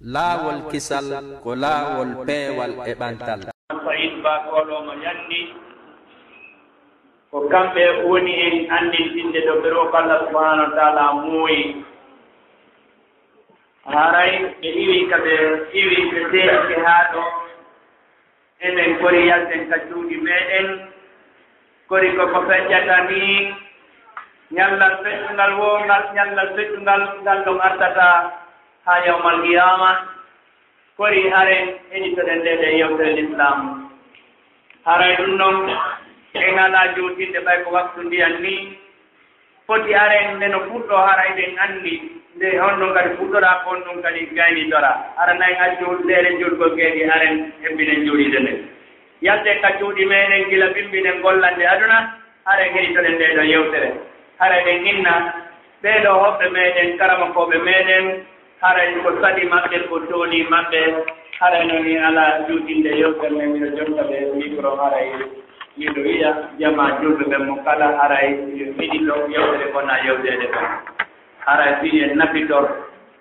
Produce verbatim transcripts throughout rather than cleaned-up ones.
Laawol kisal ko laawol peewal e ɓantal. Sa'iid Ba Koolo mo yanni, ko kamɓe woni en anndintinde ɗo ɓe ɗo ko Allah subhanahu wa ta'ala muuyi. Haray ɓe iwi ka ɓe iwi ɓe seedike haa ɗo. Enen kori yalten ka cuuɗi meɗen, kori ko ko feƴƴata ni, ñallal feƴƴungal woo ngal, ñallal feƴƴungal ngal ɗon artata haa yawmal qiyaama. Kori haren heɗitoɗen nde ɗen yewtere Lislaam. Haray ɗum non, en alaa jowtinde ɓay ko waktu ndiyan ni, foti haren nde no fuɗɗoo, hara eɗen anndi nde honno kadi fuɗɗoraa, ko honɗun kadi gaynitoraa. Hara na en accu huɗo nde eɗen jooɗi ko geeɗi, haren hebbinen jooɗiinde nden. Yalten ka cuuɗi meɗen gila bimbi ɗen gollande aduna, haren heɗitoɗen nde ɗoo yewtere. Hara eɗen inna ɓee ɗoo hoɓɓe meɗen, karamokooɓe meɗen, haray ko saɗi maɓɓe, ko tooni maɓɓe, haray no mi alaa juutinde yewtere nden, miɗo jokka ɓe micro, haray miɗo wi'a jamaa julɓe ɓen mo kala, haray yo heɗito yewtere ko na yewteede kon. Haray fii en nafitor,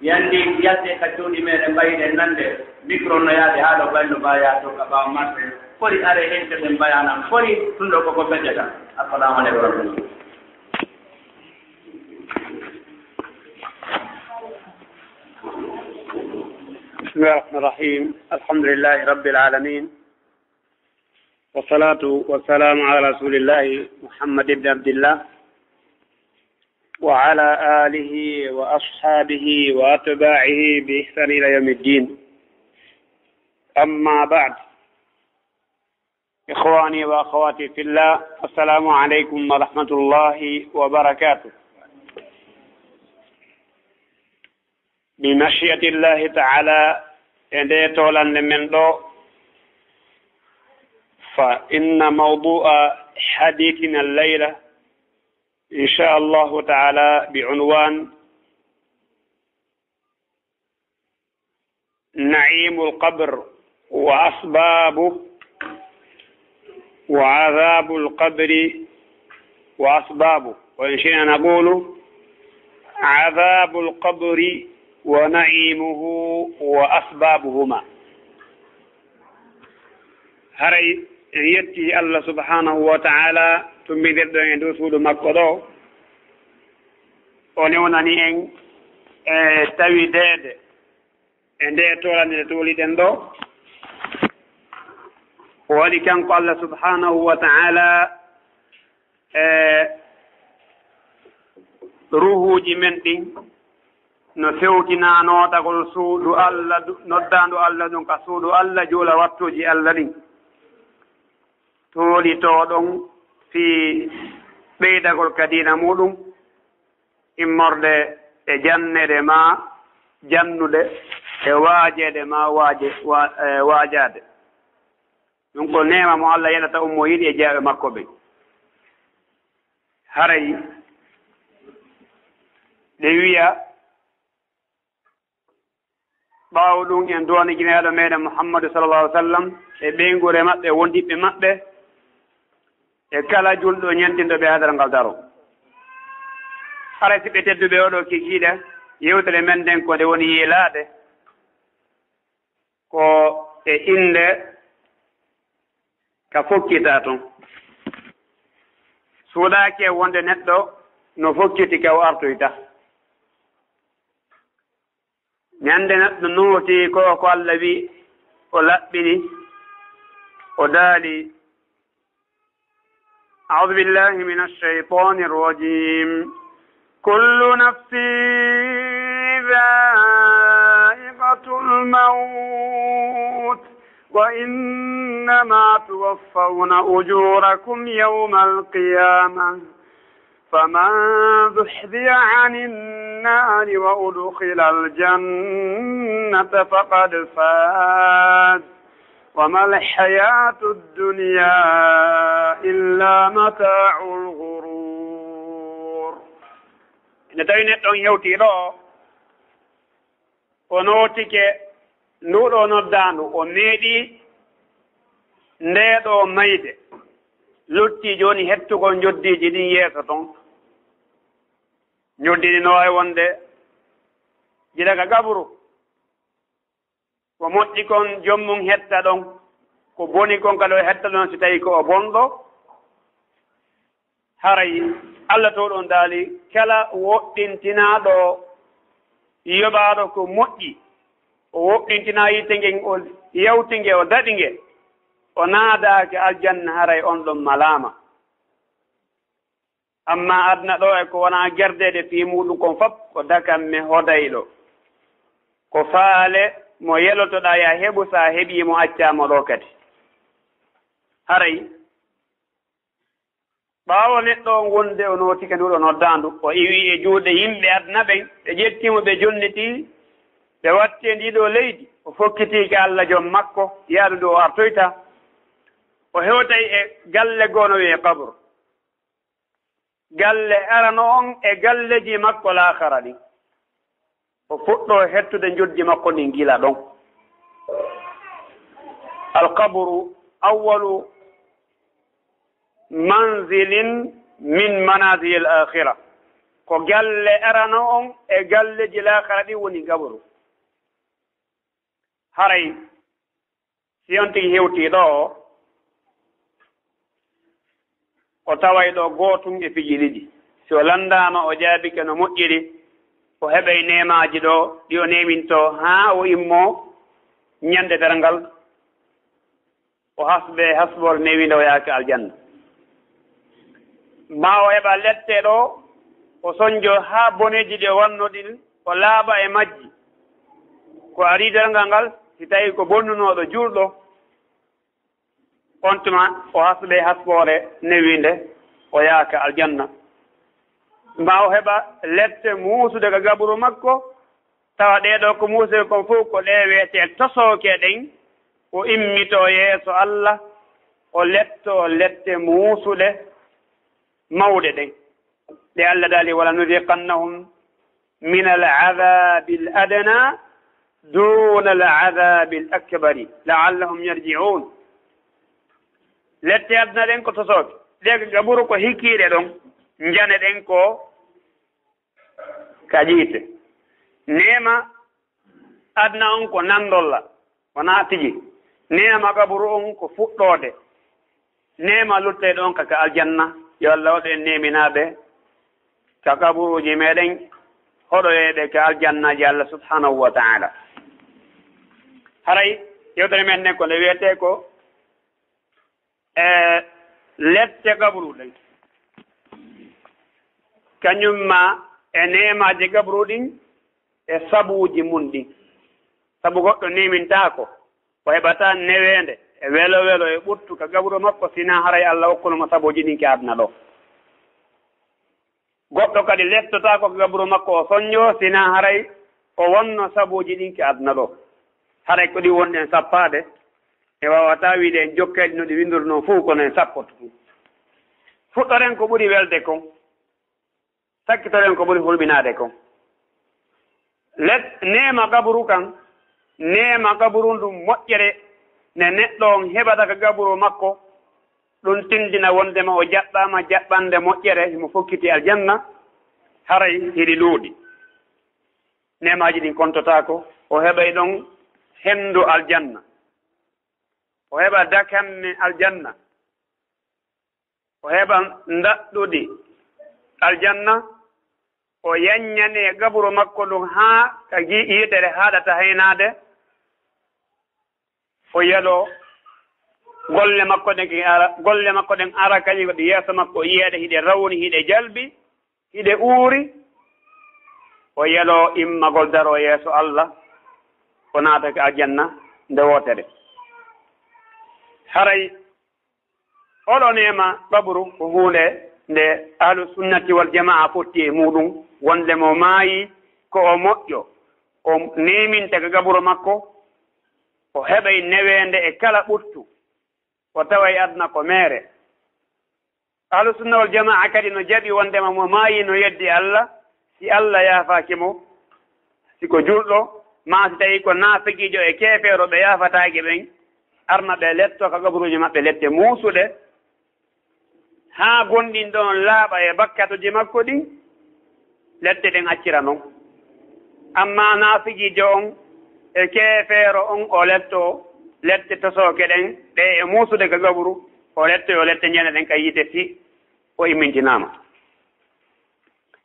yandi yalten ka cuuɗi meɗen, mbayiɗen nande micro no yaade haa ɗo, ɓay no mbaayaa to ka ɓaawo maɓɓe. Foti haray heɗitoɗen mbayaana, foti ɗum ɗoo ko ko feƴƴata. Assalaamu aleykum wa rahmatullaah. بسم الله الرحمن الرحيم. الحمد لله رب العالمين. والصلاة والسلام على رسول الله محمد بن عبد الله وعلى آله وأصحابه وأتباعه بإحسان إلى يوم الدين. أما بعد. إخواني وأخواتي في الله، السلام عليكم ورحمة الله وبركاته. بمشيئة الله تعالى، e nde tolannde men ɗo, فإن موضوع حديثنا الليلة إن شاء الله تعالى بعنوان نعيم القبر وأسبابه، وعذاب القبر وأسبابه، وإن شئنا نقول عذاب القبر ونعيمه وأسبابهما. Haray en yetti Allah subhanahu wa ta'ala, tummbindirɗo en e ndu suudu makko ɗo, o newnani en e tawideede e nde tolannde nde toliɗen ɗo. O waɗi kanko Allah subhanahu wa ta'ala e ruuhuuji men ɗin no fewtinaa nootagol suudu Allah du-, noddaandu Allah ndun ka suudu Allah, juula wattuuji Allah ɗin. Toolitoo ɗon fii ɓeydagol ka diina muuɗum, immorde e janneede maa jannude, e waajeede maa waaje-, wa-, e waajaade. Ɗum ko neema mo Allah yeɗata on mo yiɗi e jeyaaɓe makko ɓen. Haray ɓe wi'a, ɓaawo ɗum, en du'anii Nelaaɗo meɗen Muhammadu sallallahu alaihi wasallam e ɓeynguure maɓɓe, wondiɓɓe maɓɓe, e kala julɗo ñentinɗo ɓe hadara ngal daro. Haray si ɓe tedduɓe oo ɗoo kiikiiɗe, yewtere men nden ko nde woni yiilaade, ko e innde ka fokkitaa ton. Suuɗaaki e wonde neɗɗo no fokkiti ka o artoyta. Ñande neɗɗo nooti ko, ko Allah wi'i, o laɓɓini, o daali, أعوذ بالله من الشيطان الرجيم. كل نفس ذائقة الموت وإنما توفون أجوركم يوم القيامة فمن زحزح عن النار وأدخل الجنة فقد فاز وما الحياة الدنيا إلا متاع الغرور. Ina tawi neɗɗo on hewtii ɗo, o nootike nduu ɗoo noddaandu, o meeɗii ndee ɗoo mayde. Luttii jooni hettugol njoddiiji ɗin yeeso ton. Njoddi ndi no waawi wonde gila ka qabru, Ko moƴƴi kon, jom mun hetta ɗon. Ko boni kon kadi, o hetta ɗon si tawii ko o bonɗo. Haray Alla to ɗon daali, kala woɗɗintinaaɗo yoɓaaɗo ko moƴƴi, o woɗɗintinaa yiite ngen, o yawti nge, o daɗi nge, o naadaaki aljanna, haray on ɗon malaama. Amma aduna ɗoo e ko wonaa gerdeede fii muuɗum kon fop, ko dakamme hodayɗo. Ko faale mo yelotoɗaa, yaa heɓu, so a heɓii mo, accaa mo ɗoo kadi. Haray, ɓaawo neɗɗo on wonde o nootike nduɗo noddaandu, o iwii e juuɗe yimɓe aduna ɓen, ɓe ƴetti mo, ɓe jonniti, ɓe watti e ndii ɗoo leydi, o fokkitii ka Alla Jom makko, yaadu ndu o artoyta. O hewtay e galle goo no wi'ee qabru. Galle arano on e galleeji makko laakhara ɗin. O fuɗɗoo hettude njoddi makko ndin gila ɗon. Alqabru awwalu manzilin min manazilil akhira. Ko galle arano on e galleeji laakhara ɗin woni qabru. Haray si on tigi hewtii ɗoo, o taway ɗoo gootun e piiji ɗiɗi. Si o lanndaama, o jaabike no moƴƴiri, o heɓay neemaaji ɗoo ɗi o neemintoo haa o immoo ɲande darngal, o hasbee hasboore newiinde, o yaake aljanna. Maa o heɓa lette ɗoo, o sonjoo haa boneeji ɗi o wannoo ɗin, o laaɓa e majji. Ko arii darngal ngal, si tawii ko bonnunooɗo juulɗo, on tuma o hasbee hasboore newiinde, o yaaka aljanna. Maa o heɓa lette muusude ka gaburu makko, tawa ɗee ɗoo ko muusude kon fow ko ɗee wi'etee tosooke ɗen, o immitoo yeeso Alla, o lettoo lette muusuɗe mawɗe ɗen. Ɗe Alla daali, "ولنذيقنهم من العذاب الأدنى دون العذاب الأكبر لعلهم يرجعون." Lette aduna ɗen ko tosooke, ɗe gaburu ko hikiiɗe ɗon, njane ɗen ko ka yiite. Neema aduna on ko nandolla, wonaa tigi. Neema gaburu on ko fuɗɗoode. Neema lutteyɗo on ka, ka aljanna. Yo Alla waɗu en neeminaaɓe ka gaburuuji meɗen, hoɗoyeeɓe ka aljannaaji Alla subhanahu wa ta'ala. Haray yewtere men nden ko nde wi'etee ko e lette gabru ɗen, kañum ma e neemaaji gabru ɗin e sabuuji mun ɗin. Sabu goɗɗo neemintaako, o heɓataa neweende e welo welo e ɓuttu ka gabru makko, sinaa haray Alla okkuno mo sabuuji ɗin ka aduna ɗoo. Goɗɗo kadi lettotaako ka gaburu makko o sonjoo, sinaa haray o wonno sabuuji ɗin ka aduna ɗoo. Haray ko ɗi wonɗen sappaade, en waawataa wiide en jokkay ɗi no ɗi winndornoo fow, kono en sappoto ɗum. Fuɗɗoren ko ɓuri welde kon, sakkitoren ko ɓuri hulɓinaade kon. Let-, neema gaburu kan, neema gaburu ndun moƴƴere nde neɗɗo on heɓata ka gaburu makko, ɗun tindina wondema o jaɓɓaama jaɓɓande moƴƴere, himo fokkiti aljanna, haray hiɗi luuɗi. Neemaaji ɗin kontotaako, o heɓay ɗon hendu aljanna, o heɓa dakamme aljanna, o heɓa ndaɗɗudi aljanna, o yaññane gaburu makko ndun haa ka gi-, yiitere haaɗata haynaade, o yelo golle makko ɗen ke ara, golle makko ɗen ara kañum waɗi yeeso makko, o yiya ɗe hiɗe rawni, hiɗe jalbi, hiɗe uuri, o yelo immagol daroo yeeso Alla, o naata ka aljanna nde wootere. Haray oɗo neema gaburu ko huunde nde ahlu sunnati wal jamaa fotti e muuɗum, wonde mo maayi ko o moƴƴo, o neeminta ka gaburu makko, o heɓay neweende e kala ɓuttu, o taway aduna ko meere. Ahlu sunna wal jamaa kadi no jaɓi wondema mo maayi no yeddi Alla, si Alla yaafaaki mo, si ko julɗo, maa si tawii ko naafiqiijo e keefeero ɓe yaafataake ɓen, arna ɓe letto ka gaburuuji maɓɓe lette muusuɗe, haa gonɗinɗo on laaɓa e bakkatuuji makko ɗin, lette ɗen accira non. Ammaa naafiqiijo on, e keefeero on, o lettoo lette tosooke ɗen, ɗe e muusude ka gaburu, o lettoyoo lette njene ɗen ka yiite si o immintinaama.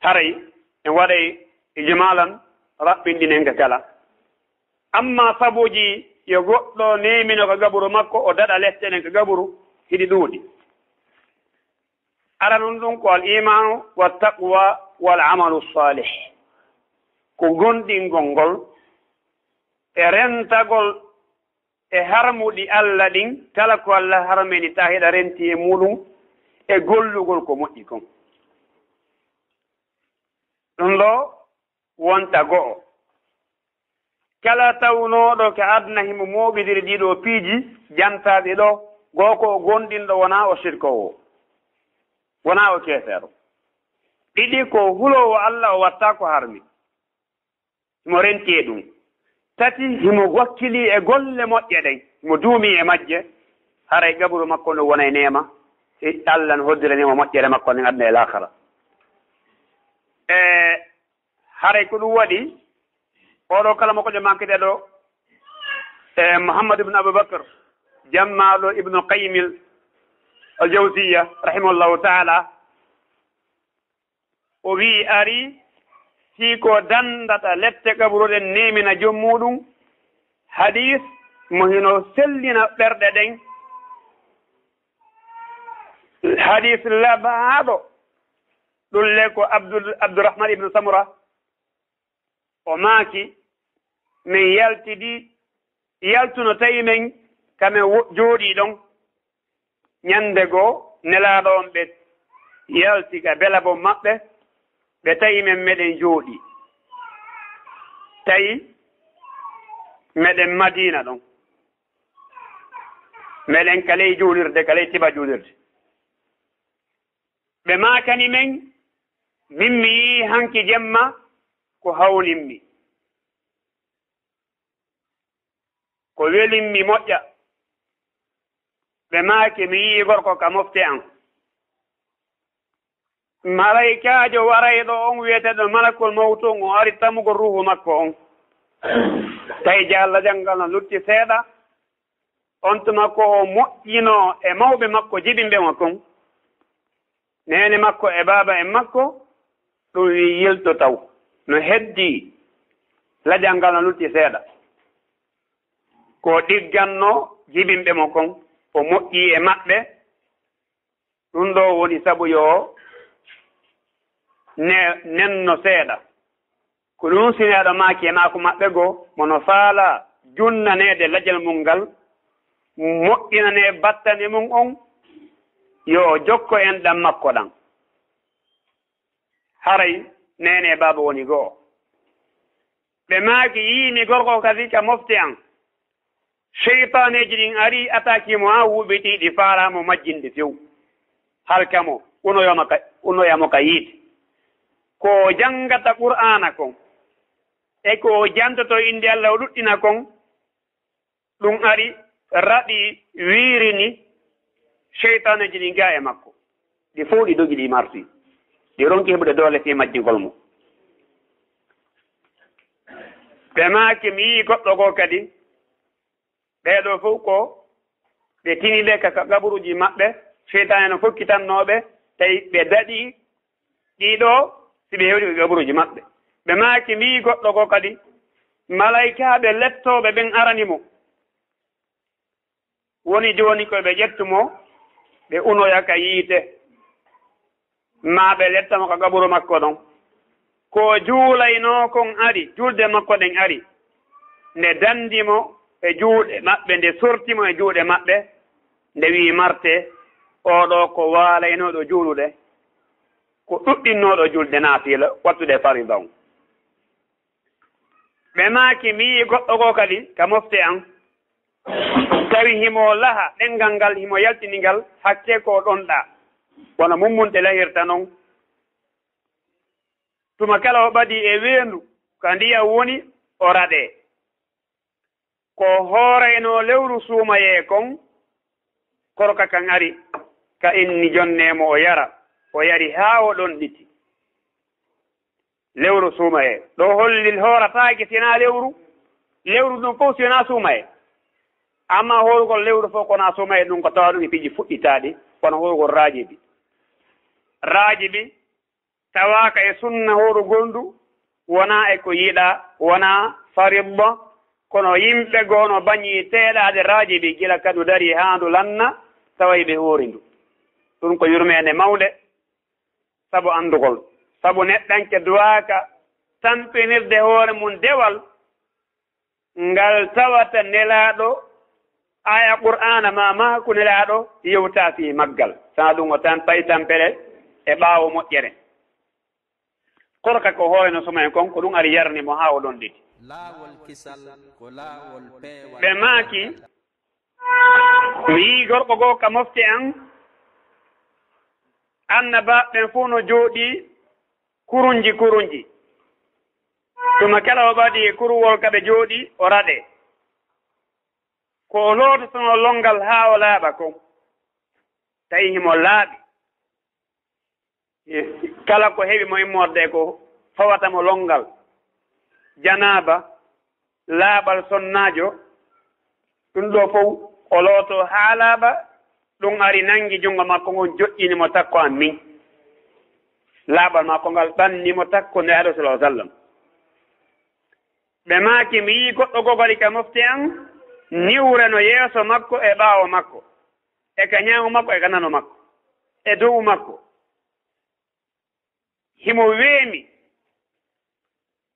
Haray en waɗay ijmaalan raɓɓinɗinen ka kala. Amma sabuuji yo goɗɗo neemino ka gaburu makko, o daɗa lette ɗen ka gaburu, hiɗi ɗuuɗi. Aranun ɗun ko al imaanu wa taqwa wal amalu salih. Ko gomɗingol ngol e rentagol e harmuɗi Alla ɗin, kala ko Alla harmini ta hiɗa renti e muɗum, e gollugol ko moƴƴi kon. Ɗun ɗoo wonta go'o. Kala tawnooɗo ka aduna himo mooɓindiri ɗii ɗoo piiji jantaaɗi ɗoo, goo ko o gomɗinɗo, wonaa o sirkoowo, wonaa o keefeero. Ɗiɗi, ko o huloowo Alla, o wattaa ko harmi. Himo renti e ɗun. Tati, himo wakkilii e golle moƴƴe ɗen, himo duumii e majje, haray gaburu makko ndun wonay neema, si Alla no hoddirani mo moƴƴere makko nden aduna e laakara. E haray ko ɗun waɗi, oo ɗoo kala mo ko ƴe mankiteɗo, e Muhammad ibn Abu Bakr, jammaaɗo Ibnu Qayyim al-Jawziyya, rahimahullahu ta'ala, o wi'i, arii fii ko dandata lette gaburu ɗen neemina jom muuɗum, hadiis mo hino sellina ɓerɗe ɗen, hadiis labaaɗo, ɗun le ko Abdul-, Abdurrahman ibn Samura, o maaki, men yaltidi, yaltuno tawi men ka men wo-, jooɗii ɗon. Ɲande goo, Nelaaɗo on ɓe yalti ka belabon maɓɓe, ɓe tawi men meɗen jooɗii. Tawi meɗen Madiina ɗon. Meɗen ka ley juulirde, ka ley tiba juulirde. Ɓe maakani men, min mi yi'ii hanki jemma ko hawnimmi, ko welimmi moƴƴa. Ɓe maaki, mi yi'ii gorko ka mofte an. Malaykaajo warayɗo on wi'eteeɗo Malakul Mawtu on, o ari tamugol ruuhu makko on. Tawi jalla janngal no lutti seeɗa. On tuma ko o moƴƴinoo e mawɓe makko jibinɓe mo kon, neene makko e baaba en makko, ɗun wi'i, yilto taw. No heddii, lajal ngal no lutti seeɗa. Ko o ɗigganno jibinɓe mo kon, o moƴƴii e maɓɓe. Ɗun ɗoo woni sabu yo ne-, nenno seeɗa. Ko ɗun sineeɗo maaki e maaku maɓɓe goo, mo no faalaa junnaneede lajal mun ngal, moƴƴinanee battane mun on, yo o jokko enɗan makko ɗan. Haray neene e baaba woni go'o. Ɓe maaki, yi'ii mi gorko kadi ka mofte an. Seytaaneeji ɗin arii, attaquii mo haa wuuɓitii, ɗi faalaa mo majjinde few. Halka mo, unoya mo ka, unoya mo ka yiite. Ko o janngata Qur'aana kon, e ko o jantoto innde Alla o ɗuɗɗina kon, ɗun ari, raɗi, wiirini seytaaneeji ɗin gaa e makko. Ɗi fow ɗi dogi, ɗi marsi. Ɗi ronki heɓude doole fii majjingol mo. Ɓe maaki, mi yi'ii goɗɗo goo kadi, ɓee ɗoo fow ko ɓe tini ɓe ka, ka gaburuuji maɓɓe, seytaane no fokkitannoo ɓe, tawi ɓe daɗii ɗii ɗoo, si ɓe hewti ka gaburuuji maɓɓe. Ɓe maaki, mi yi'ii goɗɗo goo kadi, malaykaaɓe lettooɓe ɓen arani mo. Woni jooni ko ɓe ƴettu mo, ɓe unoya ka yiite. Maa ɓe letta mo ka gaburu makko ɗon. Ko o juulaynoo kon ari, julde makko ɗen ari. Nde dandi mo e juuɗe maɓɓe, nde sorti mo e juuɗe maɓɓe, nde wi'i, marte, oo ɗoo ko waalaynooɗo juulude, ko ɗuɗɗinnooɗo julde naafila, wattude farida on. Ɓe maaki, mi yi'i goɗɗo goo kadi ka mofte an, tawi himo laha ɗenngal ngal, himo yaltini ngal, hakkee ko o ɗonɗaa, wano mummunte lahirta non. Tuma kala o ɓadii e weendu ka ndiyan woni, o raɗee. Ko hooraynoo lewru suumayee kon, korka kan ari, ka inni jonnee mo o yara, o yari haa o ɗonɗiti. Lewru suumayee. Ɗoo holli hoorataake sinaa lewru, Lewru ndun fow si wonaa suumayee. Ammaa hoorugol lewru fow ko wonaa suumayee, ɗun ko tawaa ɗun e piiji fuɗɗitaaɗi, kono hoorugol raajibi. Raajibi tawaaka e sunna hoorugol ndu, wonaa e ko yiɗaa, wonaa faridda, kono yimɓe goo no bañi teeɗaade raajibi gila ka ndu darii haa ndu lanna, taway ɓe hoori ndu. Ɗun ko yurmeende mawnde, sabu anndugol. Sabu neɗɗanke duwaaka tampinirde hoore mun dewal, ngal tawata Nelaaɗo, aaya Qur'aana maa maaku Nelaaɗo yewtaa fii maggal. Sanaa ɗun o tan ɓay tampere e ɓaawo moƴƴere. Korka ko hoore no suma en kon, ko ɗun ari yarni mo haa o ɗon ɗiti. Laawol kisal ko laawol peewal. Ɓe maaki, mi yi'i gorko goo ka mofte an, annabaaɓe ɓen fow no jooɗii kurunji kurunji. Tuma kala o ɓadii e kuruwol ka ɓe jooɗii, o raɗee. Ko o loototonoo lonngal haa o laaɓa kon, tawi himo laaɓi. Kala ko heɓi mo immorde ko fawata mo lonngal, janaaba, laaɓal sonnaajo, ɗun ɗoo fow o lootoo haa laaɓa, ɗun ari nangi junngo makko ngon joƴƴini mo takko an min. Laaɓal makko ngal ɓanni mo takko Nelaaɗo sallallaahu alayhi wa sallam. Ɓe maaki, mi yi'i goɗɗo goo kadi ka mofte an, niwre no yeeso makko e ɓaawo makko, e ka ɲaamo makko, e ka nano makko, e dow makko. Himo weemi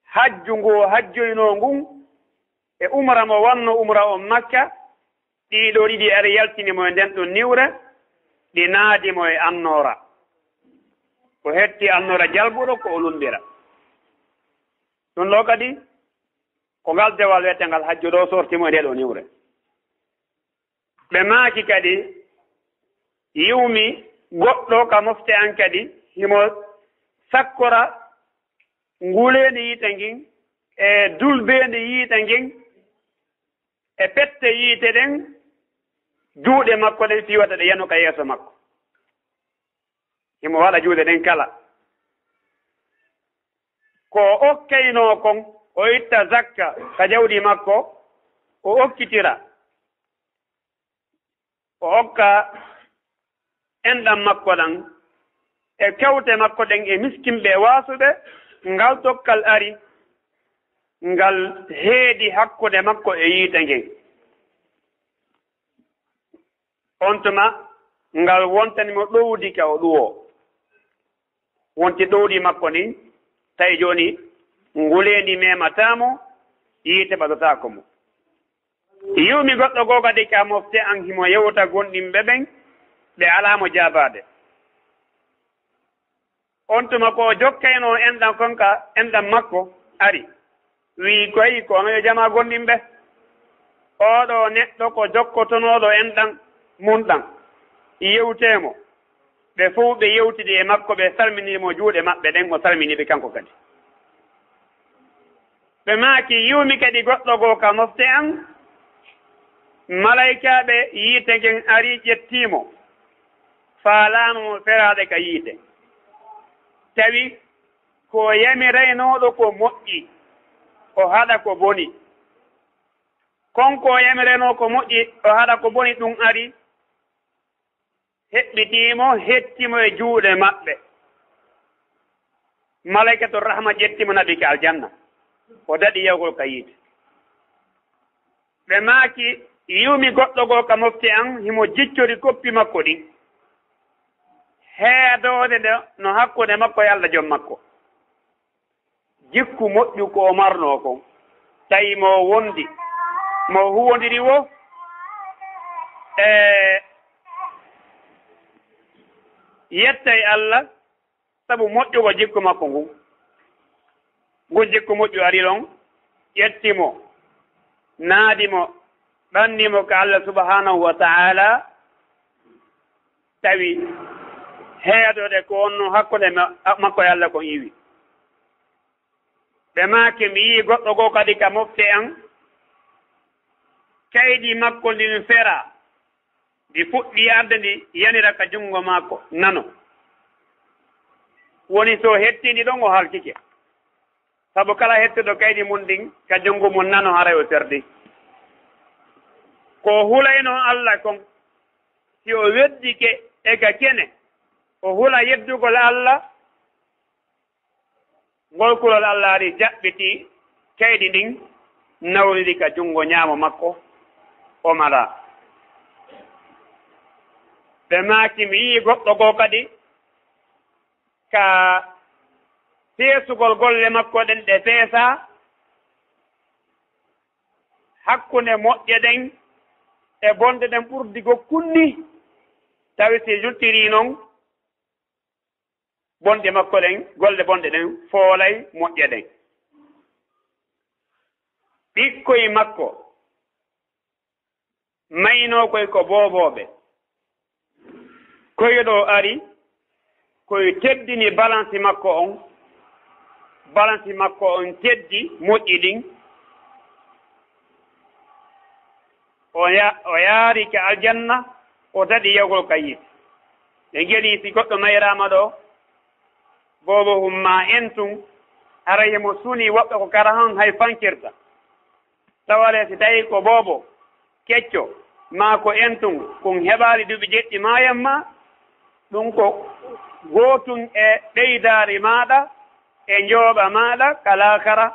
hajju ngu o hajjoynoo ngun e umra mo wannoo umra on Makka, ɗii ɗoo ɗiɗi ari yaltini mo e nden ɗon niwre, ɗi naadi mo e annoora. O hetti annoora jalbuɗo ko o lunndira. Ɗun ɗoo kadi, ko ngal dewal wi'etengal hajju ɗoo sorti mo e ndee ɗoo niwre. Ɓe maaki kadi, yi'umi goɗɗo ka mofte an kadi, himo sakkora nguleendi yiite ngin, e dulbeendi yiite ngin, e pette yiite ɗen, juuɗe makko ɗen fii wata ɗe yanu ka yeeso makko. Himo waɗa juuɗe ɗen kala. Ko o okkaynoo kon, o itta zakka ka jawdi makko, o okkitira. O okka enɗan makko ɗan, e kewte makko ɗen, e miskinɓe e waasuɓe, ngal dokkal ari, ngal heedi hakkunde makko e yiite ngen. On tuma, ngal wontani mo ɗowdi ka o ɗuwoo. Wonti ɗowdi makko ndin, tawi jooni nguleendi memataa mo, yiite ɓadotaako mo. Yi'umi goɗɗo goo kadi ka mofte an himo yewta gomɗinɓe ɓen, ɓe alaa mo jaabaade. On tuma ko o jokkaynoo enɗan kon ka enɗan makko ari, wi'i koy ko onon yo jamaa gomɗinɓe. Oo ɗoo neɗɗo ko jokkotonooɗo enɗan mun ɗan, yewtee mo. Ɓe fow ɓe yewtidi e makko, ɓe salminii mo juuɗe maɓɓe ɗen, o salminii ɓe kanko kadi. Ɓe maaki, yi'umi kadi goɗɗo goo ka mofte an, malaykaaɓe yiite ngen arii ƴettii mo, faalaano mo feraade ka yiite. Tawi ko o yamiraynooɗo ko moƴƴi, o haɗa ko boni. Kon ko o yamiraynoo ko moƴƴi, o haɗa ko boni, ɗun ari, heɓɓitii mo, hetti mo e juuɗe maɓɓe. Malaykatu rahma ƴetti mo, naɓi ka aljanna. O daɗi yahugol ka yiite. Ɓe maaki, yi'umi goɗɗo goo ka mofte an, himo jiccori koppi makko ɗin. Heedoode nde no hakkunde makko e Alla Jom makko. Jikku moƴƴu ko o marnoo kon, tawi mo wondi, mo huwondiri woo e yettay Alla sabu moƴƴugol jikku makko ngun. Ngun jikku moƴƴu ari ɗon, ƴetti mo, naadi mo, ɓanni mo ka Alla subhaanahu wa ta'aala, tawi heedoode ko wonnoo hakkunde ma-, makko e Alla kon iwi. Ɓe maaki, mi yi'i goɗɗo goo kadi ka mofte an, kaydi makko ndin feraa, ndi fuɗɗi arde, ndi yanira ka junngo makko nano. Woni si o hettindii ɗon, o halkike. Sabu kala hettuɗo kaydi mun ɗin ka junngo mun nano, haray o serdi. Ko o hulaynoo Alla kon, si o weddike e ka kene, o hula yeddugol Alla, ngol kulol Alla ari jaɓɓiti kaydi ndin, nawriri ka junngo ɲaamo makko, o malaa. Ɓe maaki, mi yi'i goɗɗo goo kadi ka feesugol golle makko ɗen ɗe feesaa, hakkunde moƴƴe ɗen e bonɗe ɗen ɓurdi gokkunni, tawi si luttirii non, bonɗe makko ɗen, golle bonɗe ɗen foolay moƴƴe ɗen. Ɓikkoy makko maynoo koy ko boobooɓe. Koyɗo ari, koy teddini balansi makko on, balansi makko on teddi moƴƴi ɗin. O ya-, o yaari ka aljanna, o daɗi yahugol ka yiite. Ɓe ngelii si goɗɗo mayraama ɗoo, boobo hummaa en tun, haray himo sunii woɓɓe ko kara han hay fankirta. Tawale si tawii ko boobo kecco, maa ko en tun, kun heɓaali duuɓi jeɗɗi maayan maa, ɗun ko gootun e ɓeydaari maaɗa, e njooɓa maaɗa ka laakara,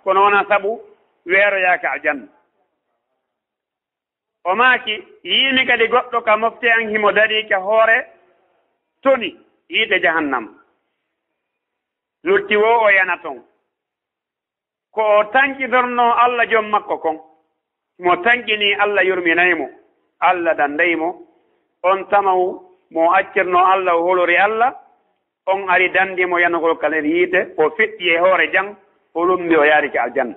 kono wonaa sabu weeroyaa ka aljanna. O maaki, yi'imi kadi goɗɗo ka mofte an himo darii ka hoore toni yiite jahannama. Lutti woo o yana ton. Ko o tanƴitornoo Alla Jom makko kon. Himo tanƴinii Alla yurminay mo, Alla danday mo. On tamaw mo o accirnoo Alla, o hulori Alla, on ari dandi mo yanugol ka nder yiite, o feƴƴi e hoore jam, o lumbi, o yaari ka aljanna.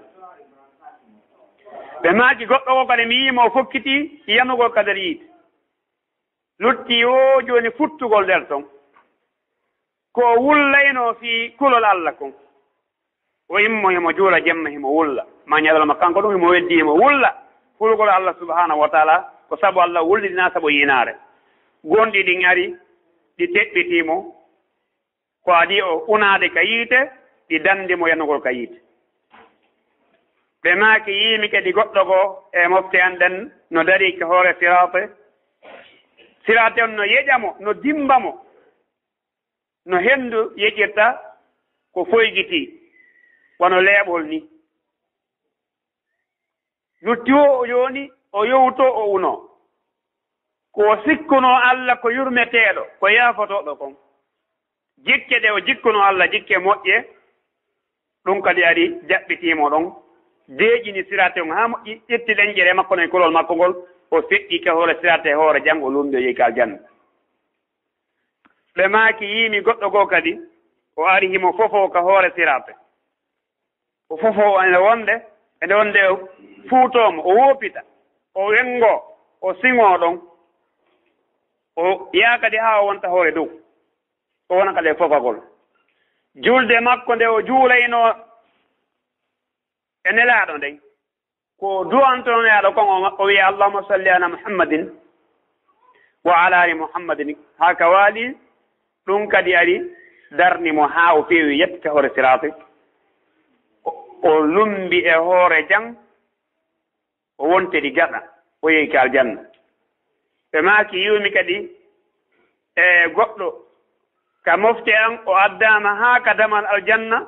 Ɓe maaki, goɗɗo goo kadi mi yi'i mo o fokkitii yanugol ka nder yiite. Lutti woo jooni futtugol nder ton. Ko o wullaynoo fii kulol Alla kon. O immo himo juula jemma himo wulla. Maa ɲalawma kanko ɗun himo weddi himo wulla. Hulugol Alla subhaanahu wa taala ko sabu Alla wullidinaa sabu yiinaare. Gonɗi ɗin ari, ɗi teɓɓitii mo. Ko adii o unaade ka yiite, ɗi dandi mo yanugol ka yiite. Ɓe maaki, yi'imi kadi goɗɗo goo e mofte an ɗen no darii ka hoore siraate. Siraate on no yeƴa mo, no dimba mo, no henndu yeƴirta ko foygitii, wano leeɓol nii. Lutti woo o jooni, o yowtoo, o unoo. Ko o sikkunoo Alla ko yurmeteeɗo, ko yaafotooɗo kon. Jikke ɗe o jikkunoo Alla, jikke moƴƴe, ɗun kadi ari jaɓɓitii mo ɗon, deeƴini siraate on haa moƴƴi, ƴetti leñƴere makko nden, kulol makko ngol, o feƴƴi ka hoore siraate hoore jam, o lumbi, o yehi ka aljanna. Ɓe maaki, yi'imi goɗɗo goo kadi, o ari himo fofoo ka hoore siraate. O fofoo ene wonde, ene wonde fuutoo mo, o woopita, o wengoo, o siŋoo ɗon. O yaha kadi haa o wonta hoore dow, o wona kadi e fofagol. Julde makko nde o juulaynoo e Nelaaɗo nden, ko du'antonaaɗo kon, o, o wi'a, "Allahumma salli ala Muhammadin wa ala ali Muhammadin." Haa ka waali, ɗun kadi ari, darni mo haa o feewi, yetti ka hoore siraati. O, o lumbi e hoore jam, o wontiri gaɗa, o yehi ka aljanna. Ɓe maaki, yi'umi kadi e goɗɗo ka mofte an, o addaama haa ka damal aljanna,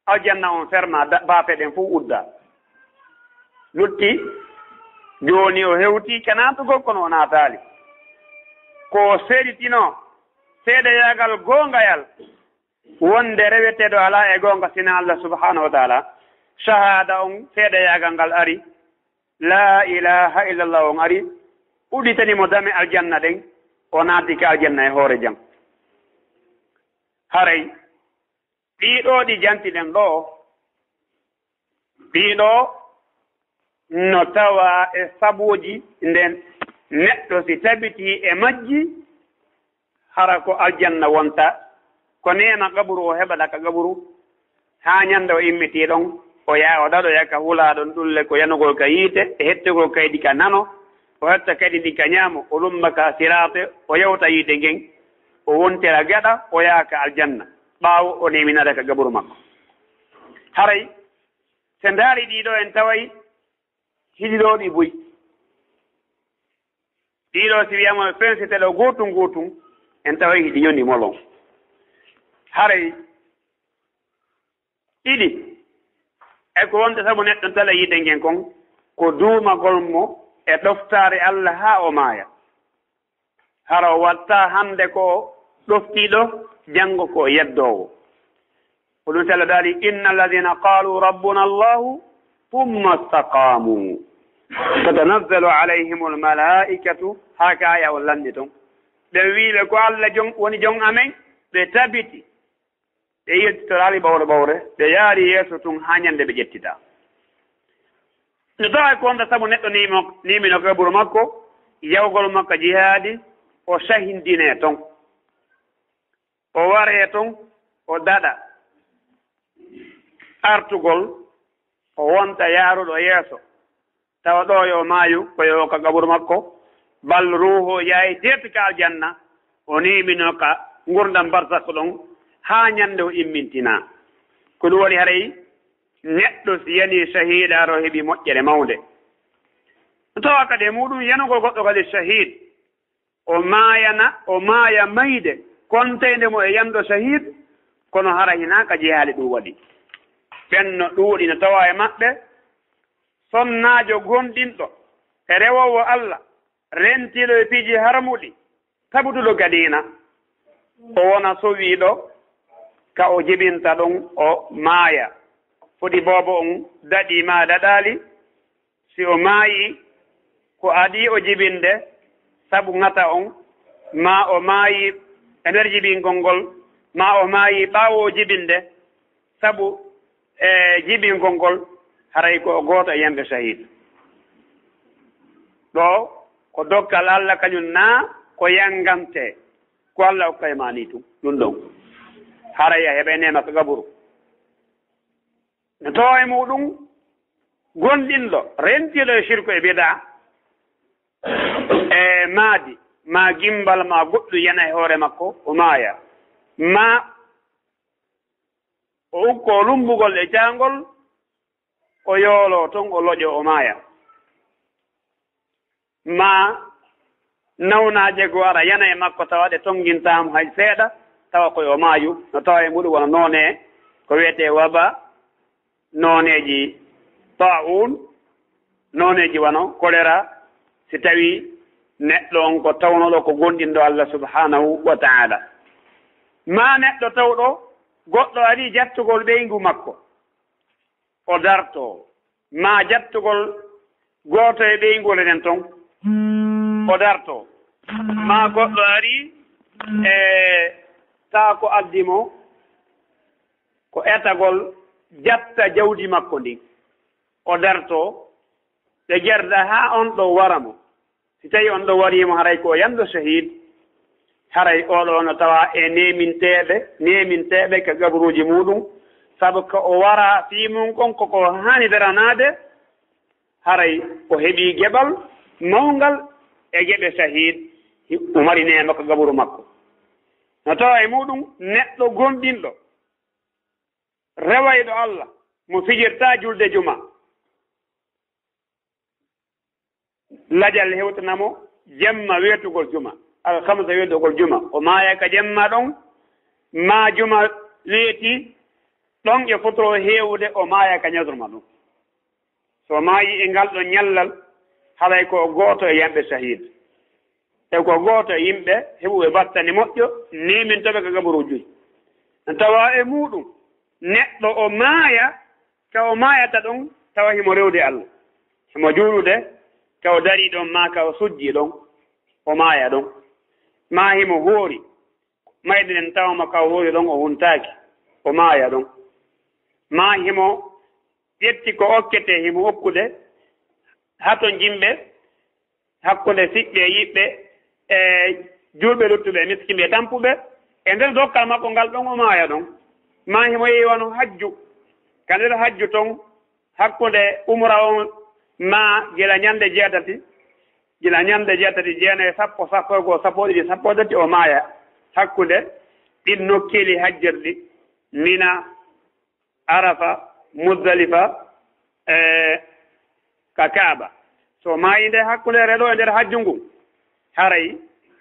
aljanna on fermaa, da-, baafe ɗen fow uddaa. Lutti, jooni o hewtii ka naatugol, kono o naataali. Ko o seeditinoo seedeyaagal goongayal, wonde reweteeɗo alaa e goonga sinaa Allah subhaanahu wa taala. Shahaada on, seedeyaagal ngal ari, laa ilaaha illallah on ari, udditani mo dame aljanna ɗen, o naati ka aljanna e hoore jam. Haray, ɗii ɗoo ɗi jantiɗen ɗoo, ɗii ɗoo no tawaa e sabuuji, nden neɗɗo si tabitii e majji, hara ko aljanna wonta, ko neema qaburu o heɓata ka qaburu, haa ɲande o immitii ɗon, o yaha o daɗoya ka hulaa ɗon ɗulle ko yanugol ka yiite, e hettugol kaydi ka nano, o hetta kaydi ndin ka ɲaamo, o lumba ka siraate, o yawta yiite ngen, o wontira gaɗa, o yaha ka aljanna, ɓaawo o neeminaade ka qaburu makko. Haray, si en ndaari ɗii ɗoo, en taway hiɗi ɗoo ɗi buy. Ɗii ɗoo, si wiyaama ɓe fensite ɗoo gootun gootun, en taway hiɗi ɲoni molon. Haray, ɗiɗi, e ko wonta sabu neɗɗo tala yiite ngen kon, ko duumagol mo e ɗoftaare Alla haa o maaya. Hara o watta hande ko o ɗoftiiɗo, janngo ko o yeddoowo. Ko ɗun si Alla daali, "Inna alladhina qalu rabbuna Allahu thumma istaqamu tatanazzalu alayhimul malaikatu." Haa ka aya on lanni ton. Ɓen wi'uɓe ko Alla jon, woni jon amen, ɓe tabiti. Ɓe yiltitoraali ɓawre ɓawre, ɓe yaari yeeso tun haa ɲande ɓe ƴettitaa. No tawaa ko wonta sabu neɗɗo niimo-, niimino ka gaburu makko, yahugol makko jihaadi, o sahindinee ton. O waree ton, o daɗa artugol, o wonta yaaruɗo yeeso. Tawa ɗoo yo maayu, ko yo ka gaburu makko, bal ruuhu o yahay direct ka aljanna, o niiminoo ka ngurndan barsakh ɗon, haa ɲande o immintinaa. Ko ɗun waɗi haray neɗɗo si yanii shahiidaaru o heɓii moƴƴere mawnde. Tawa kadi e muɗun yanugol goɗɗo kadi shahiid, o maayana, o maaya mayde konteynde mo e yanɗo shahiid, kono hara hinaa ka jihaadi ɗun waɗi. Ɓen no ɗuuɗi, no tawaa e maɓɓe sonnaajo gomɗinɗo e rewoowo Alla, rentiiɗo e piiji harmuɗi, tabutuɗo ka diina, o wona sowiiɗo ka o jibinta ɗon, o maaya. Foti boobo on daɗii maa daɗaali, si o maayii, ko adii o jibinde sabu ŋata on, maa o maayii e nder jibingol ngol, maa o maayii ɓaawo o jibinde sabu, e, jibingol ngol, haray ko o gooto e yimɓe shahiid. Ɗoo ko dokkal Alla kaɲun naa ko yanngantee, ko Alla okkay maa nii tun, ɗun ɗon. Haray a heɓay neema ka gaburu. No tawaa e muɗun gomɗinɗo, rentiiɗo e shirku e bidaa, e maadi, maa gimbal, maa goɗɗun yana e hoore makko, o maaya. Maa o ukkoo lummbugol e caangol, o yooloo ton, o loƴoo, o maaya. Maa nawnaaje goo ara yana e makko, tawa ɗe tongintaa mo hay seeɗa, tawa ko yo maayu, no tawa e muɗun wano noone ko wi'etee waba, nooneeji taa'uun, nooneeji wano kolera, si tawii neɗɗo on ko tawnooɗo ko gomɗinɗo Alla subhaanahu wa ta'aala. Maa neɗɗo tawɗo goɗɗo arii jattugol ɓeyngu makko, o dartoo, maa jattugol gooto e ɓeynguure nden ton, o dartoo, maa goɗɗo arii e taa ko addi mo ko etagol jatta jawdi makko ndin, o dartoo, ɓe jarda haa on ɗoo wara mo. Si tawii on ɗoo warii mo, haray ko o yanɗo shahiid, haray oo ɗoo no tawaa e neeminteeɓe, neeminteeɓe ka gaburuuji muɗun, sabu ka o waraa fii mun kon ko ko haani daranaade, haray o heɓii geɓal mawngal e geɓe shahiid, o mari neema ka gaburu makko. No tawaa e muɗun neɗɗo gomɗinɗo, rewayɗo Alla, mo fijirtaa julde juma. Lajal hewtana mo jemma weetugol juma, alkamisa weetugol juma, o maaya ka jemma ɗon, maa juma weeti ɗon e fotoo heewude, o maaya ka ɲalorma ɗon. So o maayii e ngal ɗon ɲallal, haray ko o gooto e yimɓe shahiid. E ko gooto e yimɓe heɓuɓe battane moƴƴo, neemintooɓe ka gaburuuji. Tawa e muɗun, neɗɗo o maaya, ka o maayata ɗon, tawa himo rewde Alla. Himo juulude, ka o darii ɗon, maa ka o sujjii ɗon, o maaya ɗon. Maa himo hoori, mayde nden tawa mo ka o hoori ɗon o huntaaki, o maaya ɗon. Maa himo ƴetti ko okketee, himo okkude hatonjinɓe, hakkunde siɓɓe e yiɓɓe, e juulɓe luttuɓe e miskinɓe e tampuɓe, e nder dokkal makko ngal ɗon o maaya ɗon. Maa himo yehi wano hajju, ka nder hajju ton, hakkunde umra on, maa gila ɲande jeetati, gila ɲande jeetati, jeenay, sappo, sappo e goo, sappo e ɗiɗi, sappo e tati, o maaya. Hakkunde ɗin nokkeeli hajjirɗi, Mina, Arafa, Muzdalifa, e ka Kaaba. So maayii nde hakkundeere ɗoo e nder hajju ngun, haray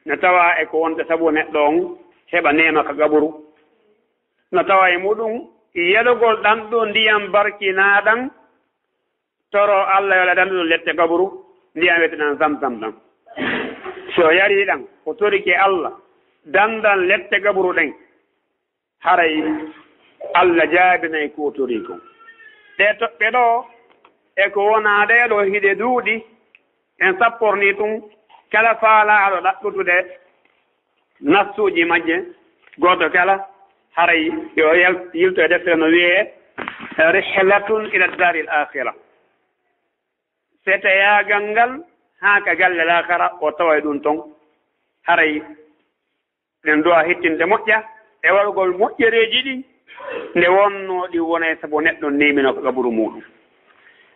no tawaa e ko wonta sabu neɗɗo on heɓa neema ka gaburu. No tawaa e muuɗum yelugol ɗan ɗoo ndiyan barkinaa ɗan, toroo Alla yo Alla dandu ɗum lette gaburu, ndiyan wi'eteɗan Zamzam ɗan. Si o yarii ɗan, o torike Alla dandan lette gaburu ɗen, haray Alla jaabinay ko o torii kon. Ɗee toɓɓe ɗoo e ko wonaa ɗee ɗoo hiɗe ɗuuɗi, en sappornii ɗum, kala faalaaɗo ɗaɓɓutude nassuuji majje, gooto kala, haray yo yal-, yilto e deftere no wi'ee Rihlatun ila Daaril Aakhira. Seteyaagal ngal haa ka galle laakara, o taway ɗum ton. Haray ɗen du'a hittinde moƴƴa e waɗugol moƴƴereeji ɗin, nde wonnoo ɗi wonay sabu neɗɗo neeminoo ka gaburu muuɗum.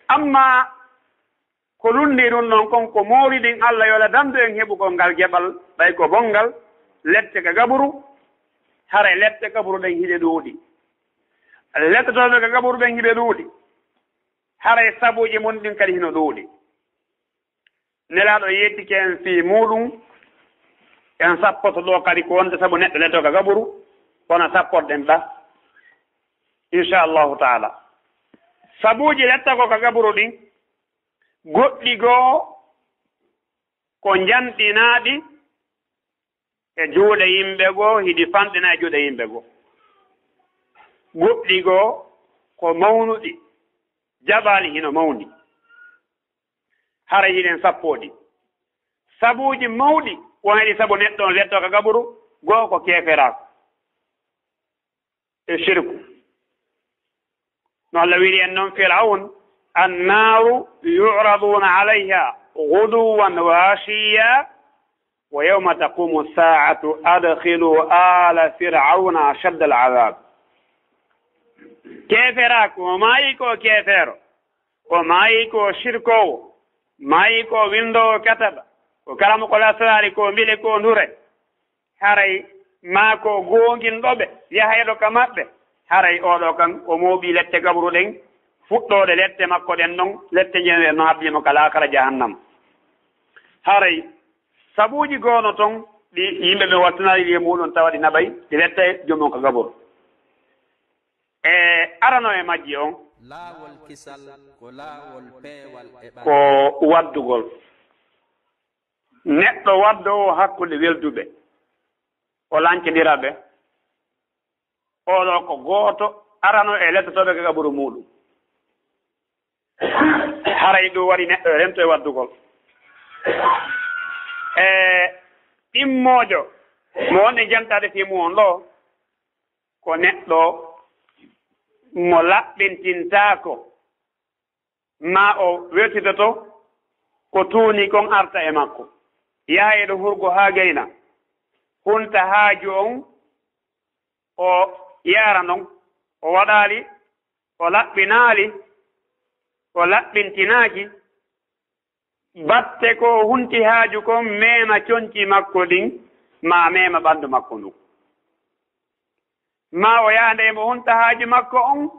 Ammaa ko lunnii ɗum ɗon kon, ko moori ɗin Alla yo Alla dandu en heɓugol ngal geɓal, ɓay ko bonngal, lette ka gaburu, haray lette gaburu ɗen hiɗe ɗuuɗi. Lettotooɓe ka gaburu ɓen hiɓe ɗuuɗi. Haray sabuuji mun ɗin kadi hino ɗuuɗi. Nelaaɗo yeetike en fii muuɗum, en sappoto ɗoo kadi ko wonta sabu neɗɗo lettoo ka gaburu, kono sapporɗen ɗa, insha Allahu taala. Sabuuji lettagol ka gaburu ɗin, goɗɗi goo ko njanɗinaaɗi e juuɗe yimɓe goo, hiɗi fanɗina e juuɗe yimɓe goo. Goɗɗi goo ko mawnuɗi, jaɓaali hino mawni. Haray hiɗen sappoo ɗi. Sabuuji mawɗi wonay ɗi sabu neɗɗo on lettoo ka gaburu, goo ko keeferaaku e shirku. No Alla wi'iri en non Fir'awn, "Annaaru yu'raduuna alayha ghuduwwan wa ashiyya wa yawma taqumu saa'atu adkhilu aala Fir'awna ashadda al-'adhaab." Keeferaaku, o maayi ko keefeero, o maayi ko shirkoowo, maayi ko winndoowo kataba, ko karamokol asraari, ko mbile, ko ndure. Haray maa ko goonginɗo ɓe, yaha e ɗo ka maɓɓe. Haray oo ɗoo kan, o mooɓii lette gaburu ɗen, fuɗɗoode lette makko ɗen ɗon, lette njeewe no habbii mo ka laakara jahannama. Haray sabuuji goo no ton, ɗi yimɓe ɓen wattanaali ɗi e muuɗum, tawa ɗi naɓay, ɗi lettay joomum ka gaburu. E arano e majji on, laawol kisal ko laawol peewal e ɓandu. Ko waddugol neɗɗo waddoowo hakkunde welduɓe, o lancindira ɓe. Oo ɗoo ko gooto arano e lettotooɓe ka gaburu muuɗum. Haray ɗum waɗi neɗɗo e rento e waddugol. E ɗimmoojo mo wonɗen jantaade fii mun on ɗoo, ko neɗɗo mo laɓɓintintaako, maa o weltitoto ko tuuni kon arta e makko. Yaha e ɗo hurgo haa gayna, hunta haaju on, o yaara non, o waɗaali, o laɓɓinaali, o laɓɓintinaaki, batte ko o hunti haaju kon meema conci makko ɗin, maa meema ɓandu makko ndun. Maa o yaha nde mo hunta haaju makko on,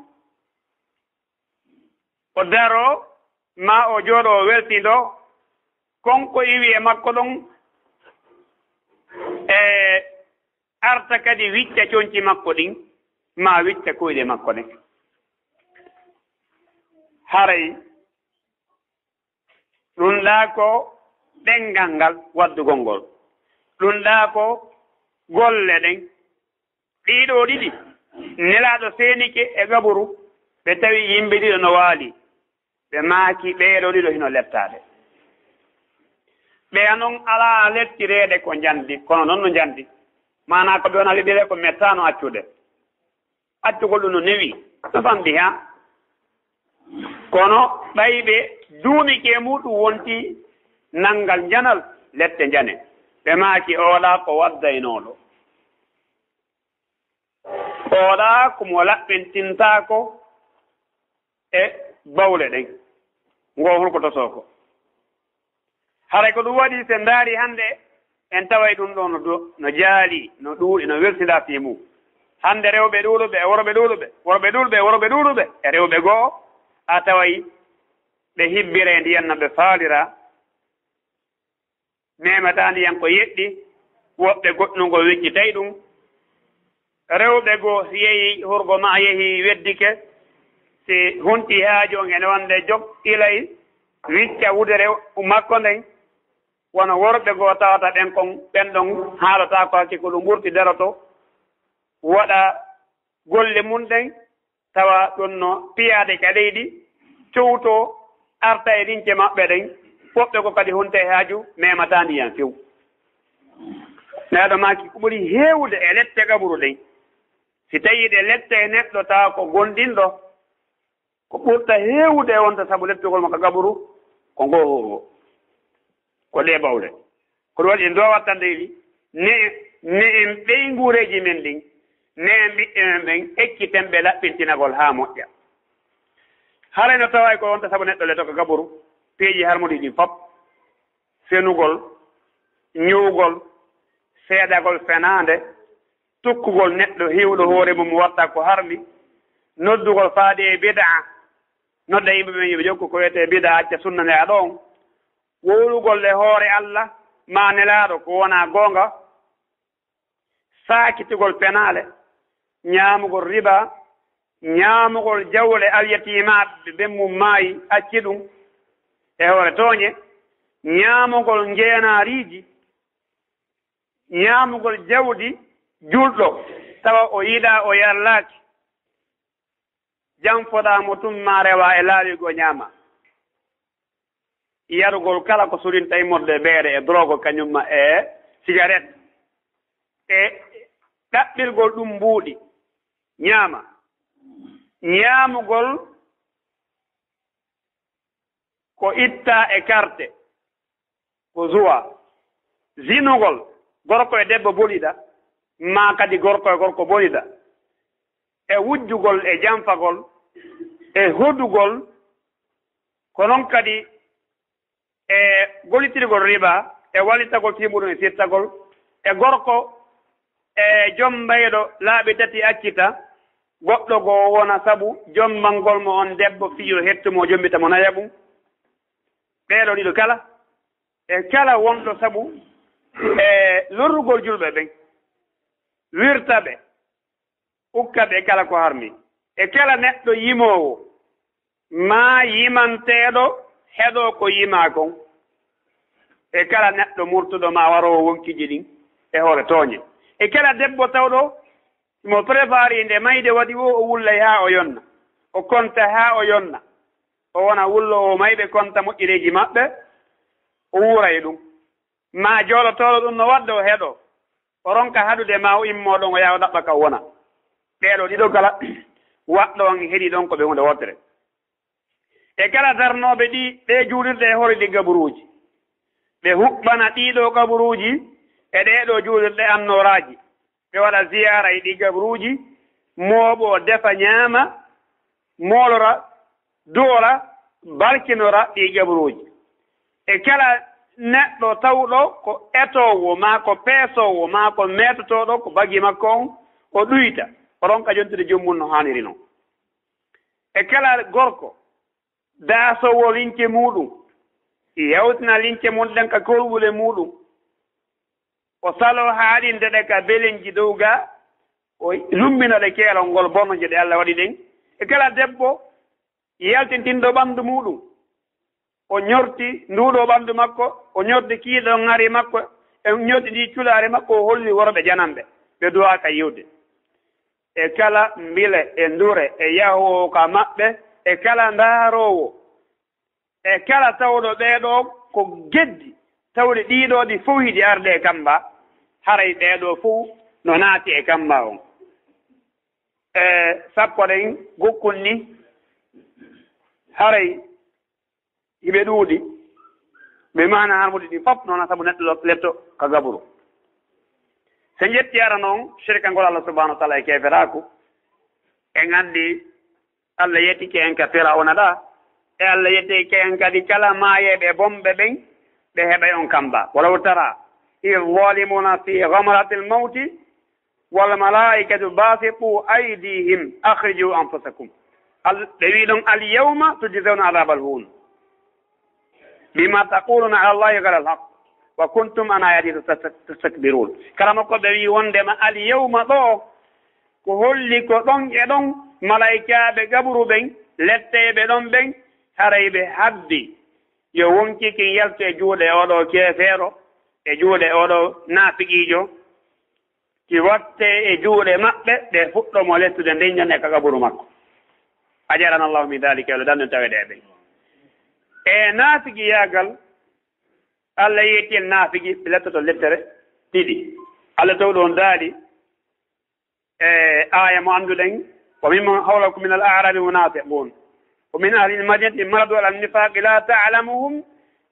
o daroo, maa o jooɗoo, o weltindoo, kon ko iwi e makko ɗon, e arta kadi wicca conci makko ɗin, maa wicca koyɗe makko ɗen. Haray ɗun ɗaa ko ɗenngal ngal waddugol ngol. Ɗun ɗaa ko golle ɗen. Ɗii ɗoo ɗiɗi, Nelaaɗo seenike e gaburu, ɓe tawi yimɓe ɗiɗo no waali. Ɓe maaki, "Ɓee ɗoo ɗiɗo hino lettaade." Ɓeya non alaa lettireede ko njandi, kono non no njandi. Maanaa ko ɓe wona liɓɓireede ko mettaano accude. Accugol ɗum no newi, no famɗi haa. Kono ɓay ɓe duumike muɗum wonti nanngal njanal, lette njane. Ɓe maaki, "Oo ɗaa ko waddaynooɗo." Oo ɗaa ko mo laɓɓintintaako e bawle ɗen, ngoo hulkototoo ko. Haray ko ɗum waɗi, si en ndaari hannde, en taway ɗum ɗoo no do-, no jaali, no ɗuuɗi, no welsindaa fii mum. Hannde rewɓe ɗuuɗuɓe e worɓe ɗuuɗuɓe, worɓe ɗuuɗuɓe e worɓe ɗuuɗuɓe, e rewɓe goo, a taway ɓe hibbiree ndiyan no ɓe faalira, memataa ndiyan ko yeɗɗi, woɓɓe goɗɗungol weccitay ɗum. Rewɓe goo, si yehi hurgo maa yehi weddike, si hunti haaju on, ene wonde jok ilay wicca wudere makko nden, wano worɓe goo tawata ɓen kon, ɓen ɗon haalotaako hakke, ko ɗum ɓurti daroto, waɗa golle mun ɗen, tawa ɗum no piyaade ka leydi, cowtoo, arta e lince maɓɓe ɗen, woɓɓe goo kadi hunta e haaju, memataa ndiyan few. Nelaaɗo maaki, ko ɓuri heewude e lette gaburu ɗen, si tawii ɗe lette e neɗɗo tawa ko gomɗinɗo, ko ɓurta heewude e wonta sabu lettugol mo ka gaburu, ko ngoo, ko ɗee bawɗe. Ko ɗum waɗi en duwaa wattande ɗi, ne, ne en ɓeynguureeji men ɗin, ne en ɓiɓɓe men ɓen, ekkiten ɓe laɓɓintinagol haa moƴƴa. Haray no taway ko wonta sabu neɗɗo leto ka gaburu, piiji harmuɗi ɗin fof, fenugol, ñuwgol, seedagol fenaande, tukkugol neɗɗo hiwɗo hoore mum watta ko harmi, noddugol faade e bidaa, nodda yimɓe ɓen yo ɓe jokku ko wiyetee bidaa, acca sunna nelaaɗo on, wowlugol e hoore Alla maa nelaaɗo ko wonaa goonga, saakitugol penaale, ñaamugol riba, ñaamugol jawle alyatiimaaɓe ɓen mum maayi, acci ɗum e hoore tooñe, ñaamugol njeenaariiji, ñaamugol jawdi julɗo, tawa o yiɗaa, o yarlaaki, janfoɗaa mo tun maa rewaa e laawi goo ñaama. Yarugol kala ko surinta immorde e ɓeere e drogue, kañum ma e sigaret, e ɗaɓɓirgol ɗum mbuuɗi, ñaama. Ñaamugol ko ittaa e karte, ko zuwa, zinugol, gorko e debbo bonida, maa kadi gorko e gorko bonida, e wujjugol e janfagol, e hodugol, ko non kadi e gollitirgol riba, e wallitagol fii muɗum e firtagol, e gorko e jom mbaylo laabi tati accita, goɗɗo goo wona sabu jombangol mo on debbo fii yo hettu mo, o jombita mo, naya ɗum. Ɓee ɗoo ɗiɗo kala, e kala wonɗo sabu e lorrugol julɓe ɓen, wirta ɓe, ukka ɓe e kala ko harmi, e kala neɗɗo yimoowo maa yimanteeɗo heɗoo ko yimaa kon, e kala neɗɗo murtuɗo maa waroowo wonkiiji ɗin e hoore tooñe, e kala debbo tawɗo himo préparé nde mayde waɗi woo, o wullay haa o yonna, o konta haa o yonna, o wona wulloowo mayɓe, konta moƴƴereeji maɓɓe, o wuura e ɗum. Maa joolotooɗo ɗum no waɗde o heɗoo, o ronka haɗude maa o immoo ɗon o yaha o ɗaɓɓa ka o wona. Ɓee ɗoo ɗiɗo kala, waɗɗo on e heɗii ɗon ko ɓe huunde wootere. E kala darnooɓe ɗii, ɗee juulirɗe e hoore ɗii gaburuuji, ɓe huɓɓana ɗii ɗoo gaburuuji e ɗee ɗoo juulirɗe annooraaji, ɓe waɗa ziyaara e ɗii gaburuuji, mooɓoo, defa, ñaama, moolora, du'ora, barkinora ɗii gaburuuji. E kala neɗɗo tawɗo ko etoowo, maa ko peesoowo, maa ko meetotooɗo, ko bagi makko on, o ɗuyta, o ronka jontude joom mum no haaniri non. E kala gorko daasoowo lince muuɗum, yawtina lince mun ɗen ka kolɓule muuɗum, o saloo haaɗinde ɗe ka belenji dow ga, o lummina ɗe keerol ngol bononje ɗe Alla waɗi ɗen. E kala debbo yaltintinɗo ɓandu muuɗum, o ñorti nduuɗo ɓandu makko, o ñorti kiiɗo ŋari makko, o ñorti ndi culaari makko, o holli worɓe jananɓe, ɓe duwaaka yi'ude. E kala mbile e ndure e yahoowo ka maɓɓe, e kala ndaaroowo, e kala tawɗo ɓee ɗoo ko geddi, tawde ɗii ɗoo ɗi fow hiɗi arde e kamba, haray ɓee ɗoo fow no naati e kamba on. E sappo ɗen gokkun ni, haray hiɓe ɗuuɗi, ɓe maana harmude ɗi fof noon, sabu neɗɗo letto ka gaburu. So en ƴetti ara noon, shirkangol Allah subhanahu wa ta'ala e keeferaaku, en anndi Allah yetike en ka Firawna ɗa, e Allah yetike en kadi kala maayeeɓe bonɓe ɓen, ɓe heɓay on kamba. Walaw tara iz zalimuna fi ghamratil mawti, والملائكة باسطو أيديهم أخرجوا أنفسكم. Al-, ɓe wi'i ɗon, "اليوم تجزون عذاب الهون بما تقولون على الله غير الحق وكنتم عن آياته تست-، تستكبرون." Kala mo ko ɓe wi'i wondema al-yawma ɗoo, ko holli ko ɗon e ɗon malaykaaɓe gaburu ɓen, letteyɓe ɗon ɓen, haray ɓe habbi yo wonki kin yaltu e juuɗe oo ɗoo keefeero, e juuɗe oo ɗoo naafiqiijo, ki wattee e juuɗe maɓɓe, ɓe fuɗɗoo mo lettude nden ñande ka gaburu makko. Ajarana Allahu min dhalika, yo Allah dandu en tawede e ɓen. E naafiqiyaagal, Allah yetti en naafiki, ɓe lettoto lettere ɗiɗi. Allah tawɗo on daali, e aaya mo annduɗen, "وممن حولكم من الأعراب منافقون ومن أهل المدينة مردوا على النفاق لا تعلمهم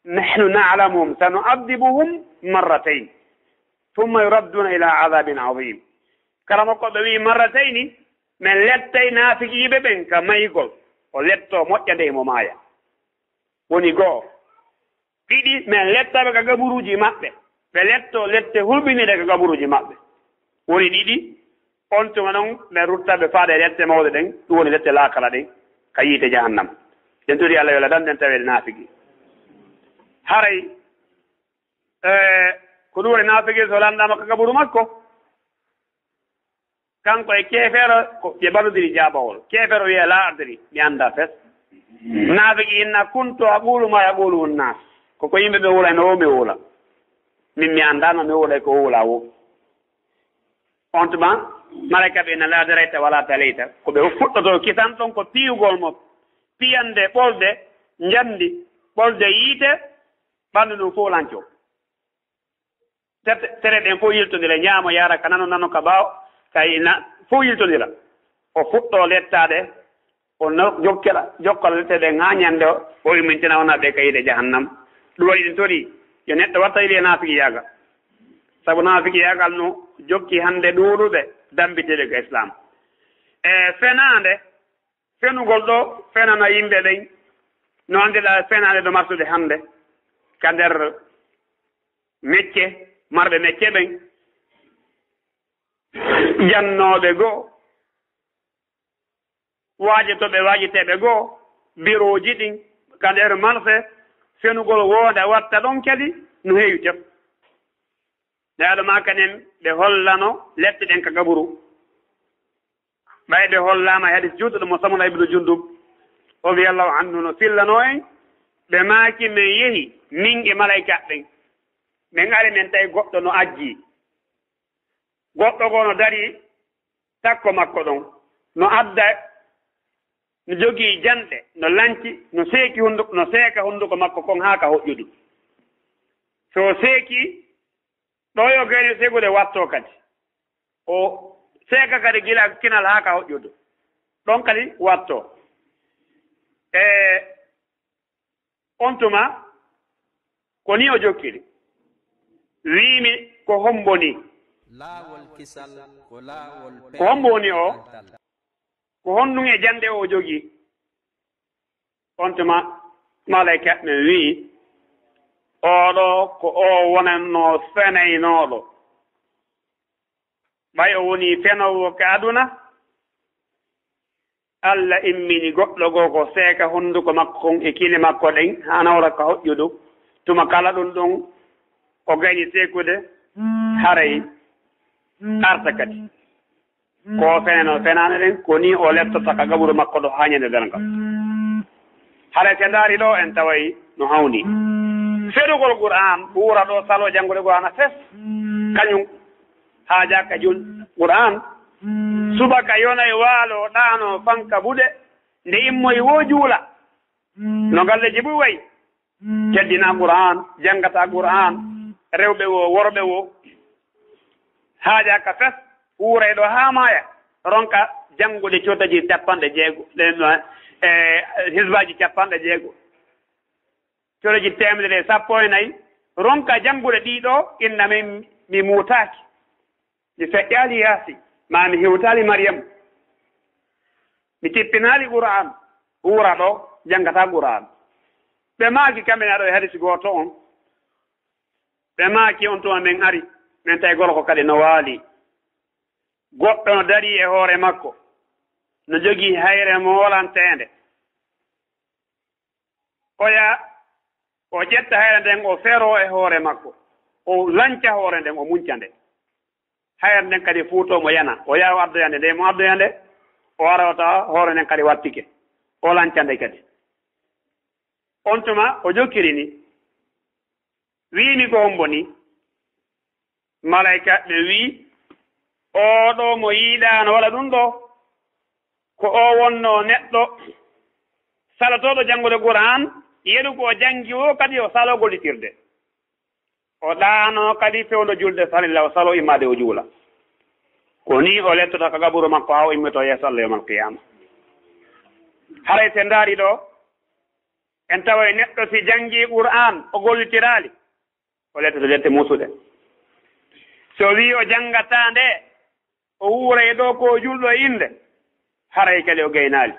نحن نعلمهم سنعذبهم مرتين ثم يردون إلى عذاب عظيم." Karamoko ɓe wi'i, "Marratayni, men lettay naafiqiiɓe ɓen ka maygol, o lettoo moƴƴa de himo maaya." Woni goo. Ɗiɗi, men lettaɓe ka gaburuuji maɓɓe. Ɓe letto lette hulɓiniiɗe ka gaburuuji maɓɓe. Woni ɗiɗi, on tuma non men ruttaɓe faade e lette mawɗe ɗen, ɗum woni lette laakara ɗen, ka yiite jahannama. Ɗen turi Allah yo Allah dandu en taweede naafiki. Haray, eh, ko ɗum woni naafiki so lanɗaama ka gaburu makko, kanko e keefeero, ko ɓe ballodiri jaabawol. Keefeero wi'a, "Laa adri, mi anndaa fes." Naafiki inna, "Kuntu aqulu ma yaqulu nnaas." Ko ko yimɓe ɓe wowla, no mi wowla. Min mi anndaa no mi wowla ko wowla wo. On tuma, malaika ɓe inna, "Laa darayta wala talayta." Ko ɓe fuɗɗoto kisan ɗon ko piyugol mo. Piyande ɓolde njandi, ɓolde yiite, ɓanndu ndun fow lanco. Tere, tere ɗen fow yiltondira, ñaamo yaara ka nano, nano ka ɓaawo, ka ina, fow yiltondira. O fuɗɗoo lettaade, o no-, jokkira, jokka lette ɗen haa ñande o, o immintina wona ɓe ka yiite jahannam. Ɗum waɗi ɗin tori, yo neɗɗo watta ili e naafiqiyaagal. Sabu naafiqiyaagal no jokki hannde ɗuuɗuɓe dambitiiɓe ka Islaam. E fenaande, fenugol ɗo fenana yimɓe ɓen, no anndirɗaa fenaande no marsude hannde ka nder mecce, marɓe mecce ɓen, jannooɓe goo, waajotooɓe, waajiteeɓe goo, birooji ɗin, ka nder marse, fenugol woonde watta ɗon kadi no heewi tef. Nde Adama kanen ɓe hollano lette ɗen ka gaburu. Ɓay ɓe hollaama e hadis juutuɗo mo Samura ibnu Jundub, radiyallahu anhu, no fillanoo en, ɓe maaki, "Men yehi, min e malaykaaɓe ɓen. Men ari, men tawi goɗɗo no ajjii. Goɗɗo goo no darii takko makko ɗon, no adda, no jogii janɗe, no lanci, no seeki hundu-, no seeka hunduko makko kon haa ka hoƴƴudu. So seeki, ɗo yo gayni segude wattoo kadi. O seeka kadi gila kinal haa ka hoƴƴudu. Ɗon kadi wattoo." E on tuma, ko ni o jokkiri. Wiimi, "Ko hombo ni?" Laawol kisal, ko laawol ko hombo woni o? Ko honɗum e jannde o jogii? On tuma, malaika ɓen wi'i, "Oo ɗoo ko o wonannoo fenaynooɗo. Ɓay o wonii fenoowo ka aduna, Alla immini goɗɗo goo ko seeka hunduko makko kon e kine makko ɗen, haa nawra ka hoƴƴudu. Tuma kala ɗum ɗon o gayni seekude, haray arta kadi. Ko o fenano fenaande ɗen, ko nii o lettota ka gaburu makko ɗo haa ñande darngal." Haray si en ndaari ɗoo, en taway no hawni. Fedugol Qur'aan, ɓuura ɗoo saloo janngude Qur'aana fes, kañum haajaaka jun Qur'aan. Subaka yonay waaloo ɗaanoo fanka buɗe, nde immoy woo juula. No galleeji buy wayi. Teddinaa Qur'aan, janngataa Qur'aan, rewɓe woo, worɓe woo. Haajaaka fes, wuuray ɗoo haa maaya, ronka janngude cotaji capanɗe jeego, ɗen, e, hisbaaji capanɗe jeego. Cotaji teemedere e sappo e nayi, ronka janngude ɗii ɗoo, inna min mi muutaaki. Mi feƴƴaali Yaasin, maa mi hewtaali Maryamu. Mi tippinaali Qur'aan, wuura ɗoo, janngataa Qur'aan. Ɓe maaki kamɓe ne ɗoo e hadisi gooto on. Ɓe maaki on tuma men ari, men tawi gorko kadi no waali. Goɗɗo no darii e hoore makko, no jogii hayre moolanteende. Oya, o ƴetta hayre nden, o feroo e hoore makko, o lanca hoore nden, o munca nde. Hayre nden kadi fuutoo mo yana, o yaha o addoya nde, nde mo addoya nde, o ara o tawa hoore nden kadi wattike, o lanca nde kadi. On tuma o jokkiri ni, wi'i mi, "Ko hombo ni?" Malaykaaɓe ɓen wi'i, "Oo ɗoo mo yiiɗaa no waɗa ɗun ɗoo, ko o wonnoo neɗɗo salotooɗo janngude Qur'aan, yeru ko o janngi woo kadi o saloo gollitirde. O ɗaanoo kadi fewndo julde farilla, o saloo immaade o juula. Ko nii o lettotoo ka qaburu makko haa o immitoo yeeso Allah yawmal qiyaama." Haray si en ndaari ɗoo, en taway neɗɗo si janngii Qur'aan, o gollitiraali, o lettoto lette muusuɗe. Si o wi'i o janngataa nde, o wuuray ɗoo ko o julɗo e innde, haray kadi o gaynaali.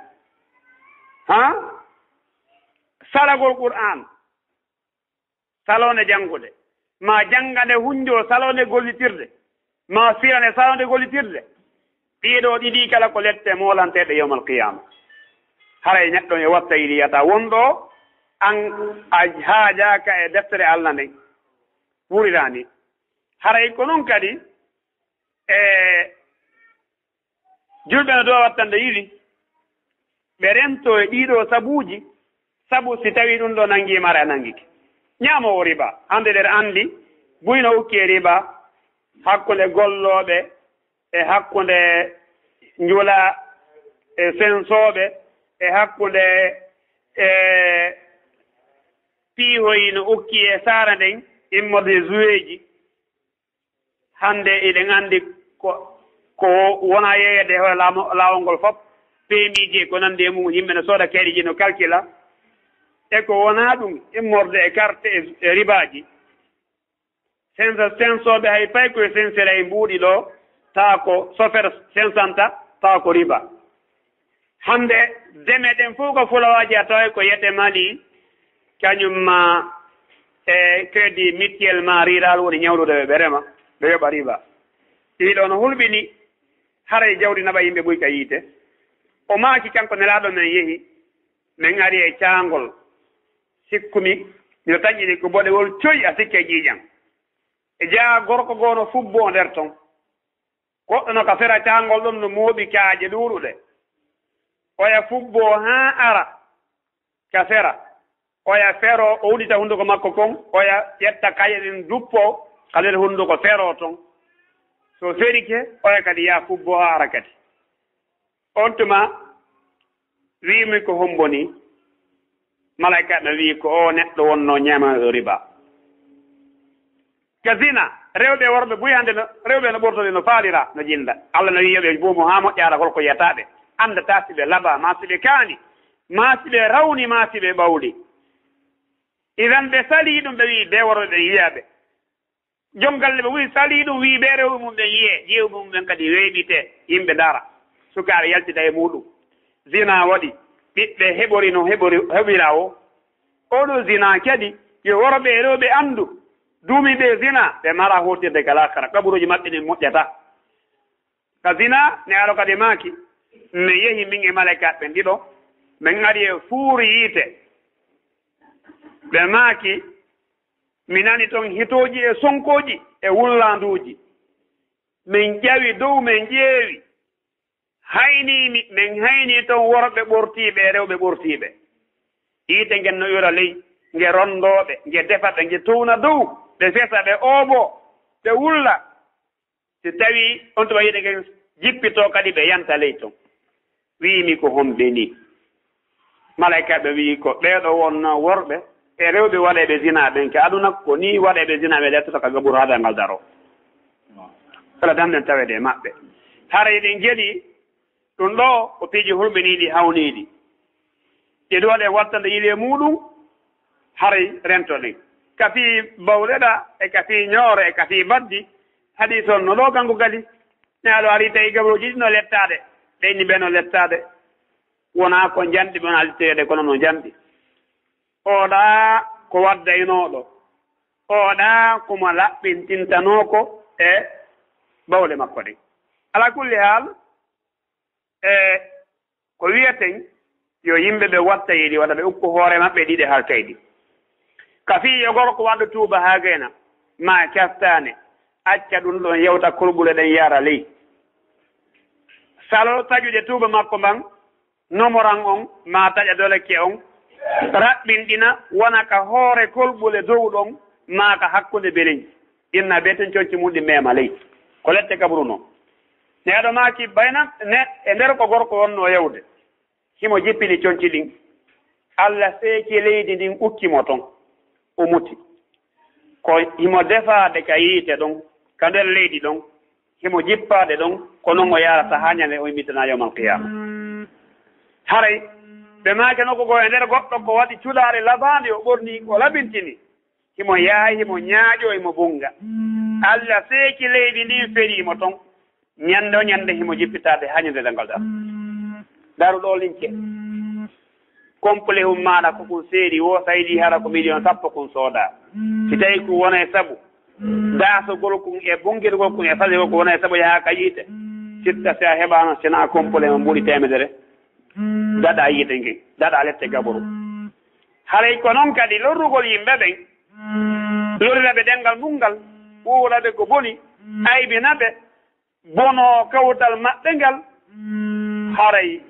Haa? Salagol Qur'aan, saloonde janngude, maa jannga nde hunjoo saloonde gollitirde, maa fira nde saloonde gollitirde. Ɗii ɗoo ɗiɗi kala ko lette moolanteeɗe yawmal qiyaama. Haray neɗɗo e watta yili yata won ɗoo an a haajaaka e deftere Allah nden. Wuuriraani. Haray ko non kadi e julɓe no duwa wattande yili, ɓe rentoo e ɗii ɗoo sabuuji, sabu si tawii ɗun ɗoo nangii ma, a nangike. Ñaamoowo riba, hande eɗen anndi buy no ukki e riba hakkunde gollooɓe, e hakkunde njula e sensooɓe, e hakkunde e piihoyi no ukki e saare nden, immorde e zuweeji. Hande eɗen anndi ko, ko wonaa yeeyede e hoore laamo-, laawol ngol fof, P M I ji e ko nanndi e mum, yimɓe no sooda keeriiji, no kalkila, e ko wonaa ɗum, immorde e karte e, e ribaaji. Sensa-, sensooɓe hay pay ko e sensere e mbuuɗi ɗoo, tawa ko sofer sensanta, tawa ko riba. Hande deme ɗen fof ko fulawaaji, a taway ko yete Mali, kañum ma e Crédit Mutuel ma Rural woni ñawlude ɓe, ɓe rema, ɓe yoɓa riba. Ɗii ɗoo no hulɓini, haray jawdi naɓa yimɓe buy ka yiite. O maaki kanko Nelaaɗo men, yehi, men ari e caangol. Sikkumi, mino tanƴini ko boɗewol coy, a sikke ƴiiƴan. E jaa gorko goo no fubboo nder ton. Goɗɗo no ka sera caangol ɗon no mooɓi kaaƴe ɗuuɗuɗe. Oya fubboo haa ara ka sera. Oya feroo, o uddita hunduko makko kon, oya ƴetta kaaƴe ɗen duppoo ka nder hunduko feroo ton. So ferike, oya kadi yaa fubboo haa ara kadi. On tuma wi'imi, "Ko hombo ni?" Malaykaaɓe wi'i, "Ko o neɗɗo wonnoo ñaamoowo riba." Ka zina, rewɓe e worɓe buy hande no, rewɓe no ɓortodi, no faalira, no jinda. Allah no wi'i yo ɓe buumo haa moƴƴa, hara holko yi'ata ɓe. Anndata si ɓe labaa, maa si ɓe kaani, maa si ɓe rawni, maa si ɓe ɓawli. Idan ɓe salii ɗum, ɓe wi'i bee worɓe ɓen yi'a ɓe. Jom galle ɓe woni salii ɗum, wi'i bee rewɓe mum ɓen yi'ee, jeewɓe mum ɓen kadi weeɓitee, yimɓe ndaara. Sukaaɓe yaltida e muuɗum. Zina waɗi, ɓiɓɓe heɓori no heɓori, heɓira o. Oɗo zina kadi, yo worɓe e rewɓe anndu, duumiiɓe e zina, ɓe mara hootirde ka laakara, kaburuuji maɓɓe ɗin moƴƴataa. Ka zina, ne aro kadi maaki, men yehi min e malaykaaɓe ɓen ɗiɗo, men ari e fuuri yiite. Ɓe maaki, mi nani ton hitooji e sonkooji e wullaanduuji. Min ƴawi dow, men ƴeewi. Haynii mi, men haynii ton worɓe ɓortiiɓe e rewɓe ɓortiiɓe. Yiite ngen no ira ley, nge rondoo ɓe, nge defa ɓe, nge towna dow, ɓe fesa, ɓe oobo, ɓe wulla. Si tawii on tuma yiite ngen jippitoo kadi, ɓe yanta ley ton. Wi'imi, "Ko homɓe nii?" Malaykaaɓe wi'i, "Ko ɓee ɗoo wonnoo worɓe e rewɓe waɗeeɓe zinaa ɓen ka aduna, ko nii waɗeeɓe zinaa ɓe lettata ka gaburu haa ngal daroo." Kala dannden taweede e maɓɓe. Haray ɗen geɗi, ɗum ɗoo ko piiji hulɓiniiɗi, hawniiɗi. Ɗi ɗoo ɗen wattande yili e muuɗum, haray rentoɗen. Ka fii bawleɗa, e ka fii ñoore, e ka fii baddi, hadiis on no ɗoo kanko kadi. Ne aɗo ari tawi gabrooji ɗi no lettaade, ɓe inni ɓe no lettaade. Wonaa ko njanɗi ɓe wona alitteede, kono no njanɗi. Oɗaa ko waddaynooɗo. Oɗaa ko mo laɓɓintintanoo ko e bawle makko ɗen. Ala kulli haal, e ko wi'eten, yo yimɓe ɓe watta yiɗi, wata ɓe ukku hoore maɓɓe ɗiɗi halkayɗi. Ka fii yo gorko waɗu tuuba haa geena, maa castaane, acca ɗun ɗon yawta kolɓule ɗen yaara ley. Salo taƴude tuuba makko mban, nomoran on, maa taƴa dolekke on, raɓɓinɗina, wona ka hoore kolɓule dow ɗon, maa ka hakkunde beleŋ. Inna beten conci mun ɗin meema ley. Ko lette kaburu non. Neɗɗo maaki bayna ne e nder ko gorko wonno yawde. Himo jippini conci ɗin. Alla seeki leydi ndin, ukki mo ton. O muti. Ko himo defaade ka yiite ɗon, ka nder leydi ɗon. Himo jippaade ɗon, ko non o yaarata haa ñande o yimmitanaa yawmal qiyaama. Haray, ɓe maaki no ko go e nder goɗɗo ko waɗi culaare labaande, o ɓorni, o labintini. Himo yaayi, himo ñaaƴoo, himo bunnga. Alla seeki leydi ndin, ferii mo ton. Ñande o ñande himo jippitaade haa ñande dangal ɗan. Daru ɗoo lince. Kompolehun maaɗa ko kun seeri woo, sa yiɗi hara ko miliyon sappo kun sooda. Si tawi kun wona e sabu, daasogol kun e bongirgol kun e fasegol kun wona e sabu yaha ka yiite. Sitta si a heɓaano sina kompole ma mbuuɗi teemedere. Daɗa yiite nge, daɗa lette gaburu. Haray ko non kadi lorrugol yimɓe ɓen, lorrira ɓe ɗemngal mun ngal, ɓuura ɓe ko boni, aybina ɓe, bonoo kawtal maɓɓe ngal, haray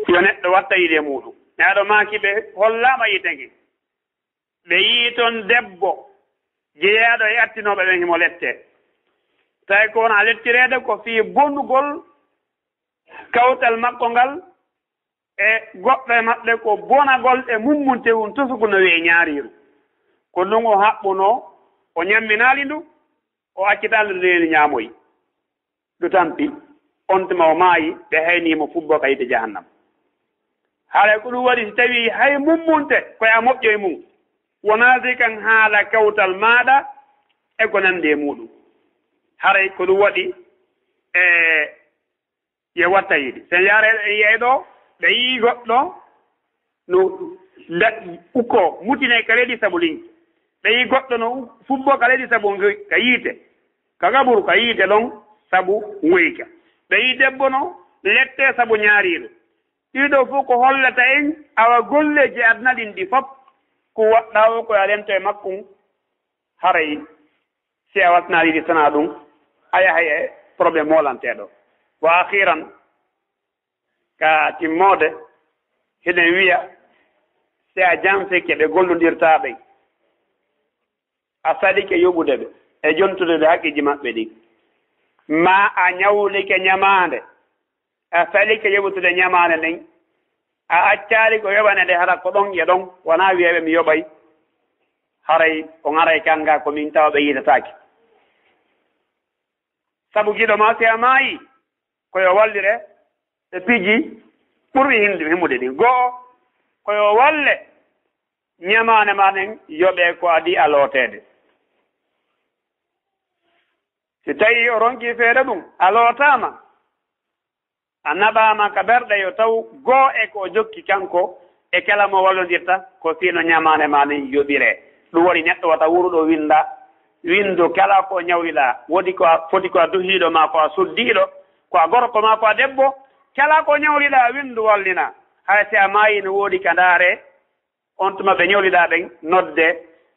yo neɗɗo watta yiɗe muuɗum. Neɗɗo maaki ɓe hollaama yiite nge. Ɓe yi'i ton debbo jeyaaɗo e attinooɓe ɓen himo lette. Tawi ko wona lettireede ko fii bonugol kawtal makko ngal, e goɗɗo e maɓɓe ko bonagol e mummunte hun tosugu no wi'ee ñaariiru. Ko ndun o haɓɓunoo, o ñamminaali ndu, o accitaali ndu, ndu ñaamoyi. Ndu tampi, on tuma o maayi, ɓe haynii mo fubbo ka yiite jahannama. Haray ko ɗun waɗi si tawii hay mummunte ko e a moƴƴo e mun, wonaa si kan haala kawtal maaɗa e ko nanndi e muuɗum. Haray ko ɗun waɗi, e yo watta yiɗi. Sen yaare en yi'ay ɗoo, ɓe yi'i goɗɗo no da-, ukkoo, mutinee ka leydi sabu linki. Ɓe yi'i goɗɗo no u-, fubboo ka leydi sabu ngi-, ka yiite. Ka gaburu ka yiite ɗon sabu nguyka. Ɓe yi'i debbo no lettee sabu ñaariiru. Ɗii ɗoo fow ko hollata en awa golleeji aduna ɗin ɗi fow ko waɗɗaa o ko a rento e makkun. Haray si a wattanaali ɗi sanaa ɗun, a yahay e problème moolanteeɗo. Wa akhiran, ka timmoode, hiɗen wi'a, si a jansike ɓe gollondirtaa ɓen, a salike yoɓude ɓe e jontude ɓe haqqeeji maɓɓe ɗin, maa a ñawlike ñamaande, a salike yoɓutude ñamaande nden, a accaali ko yoɓane nde, hara ko ɗon e ɗon, wonaa wi'eɓe mi yoɓay, haray on aray kan ga ko min tawa ɓe yiitataake. Sabu giɗo maa si a maayi, ko yo wallire e piiji ɓurɗi hindi-, himmude ɗin. Go'o, ko yo walle ñamaande maa nden yoɓee ko adii a looteede. Si tawii o ronkii feere ɗum, a lootaama, a naɓaama ka ɓerɗe, yo taw goo e ko o jokki kanko e kala mo wallondirta, ko fii no ñamaande maa nden yoɓiree. Ɗum waɗi neɗɗo wata wuuruɗo winnda, winndu kala ko ñawliɗaa. Woodi ko a foti, ko a duhiiɗo maa ko a suddiiɗo, ko a gorko maa ko a debbo, kala ko ñawliɗaa winndu wallinaa. Hay si a maayii no woodi ka ndaaree, on tuma ɓe ñawliɗaa ɓen, noddee,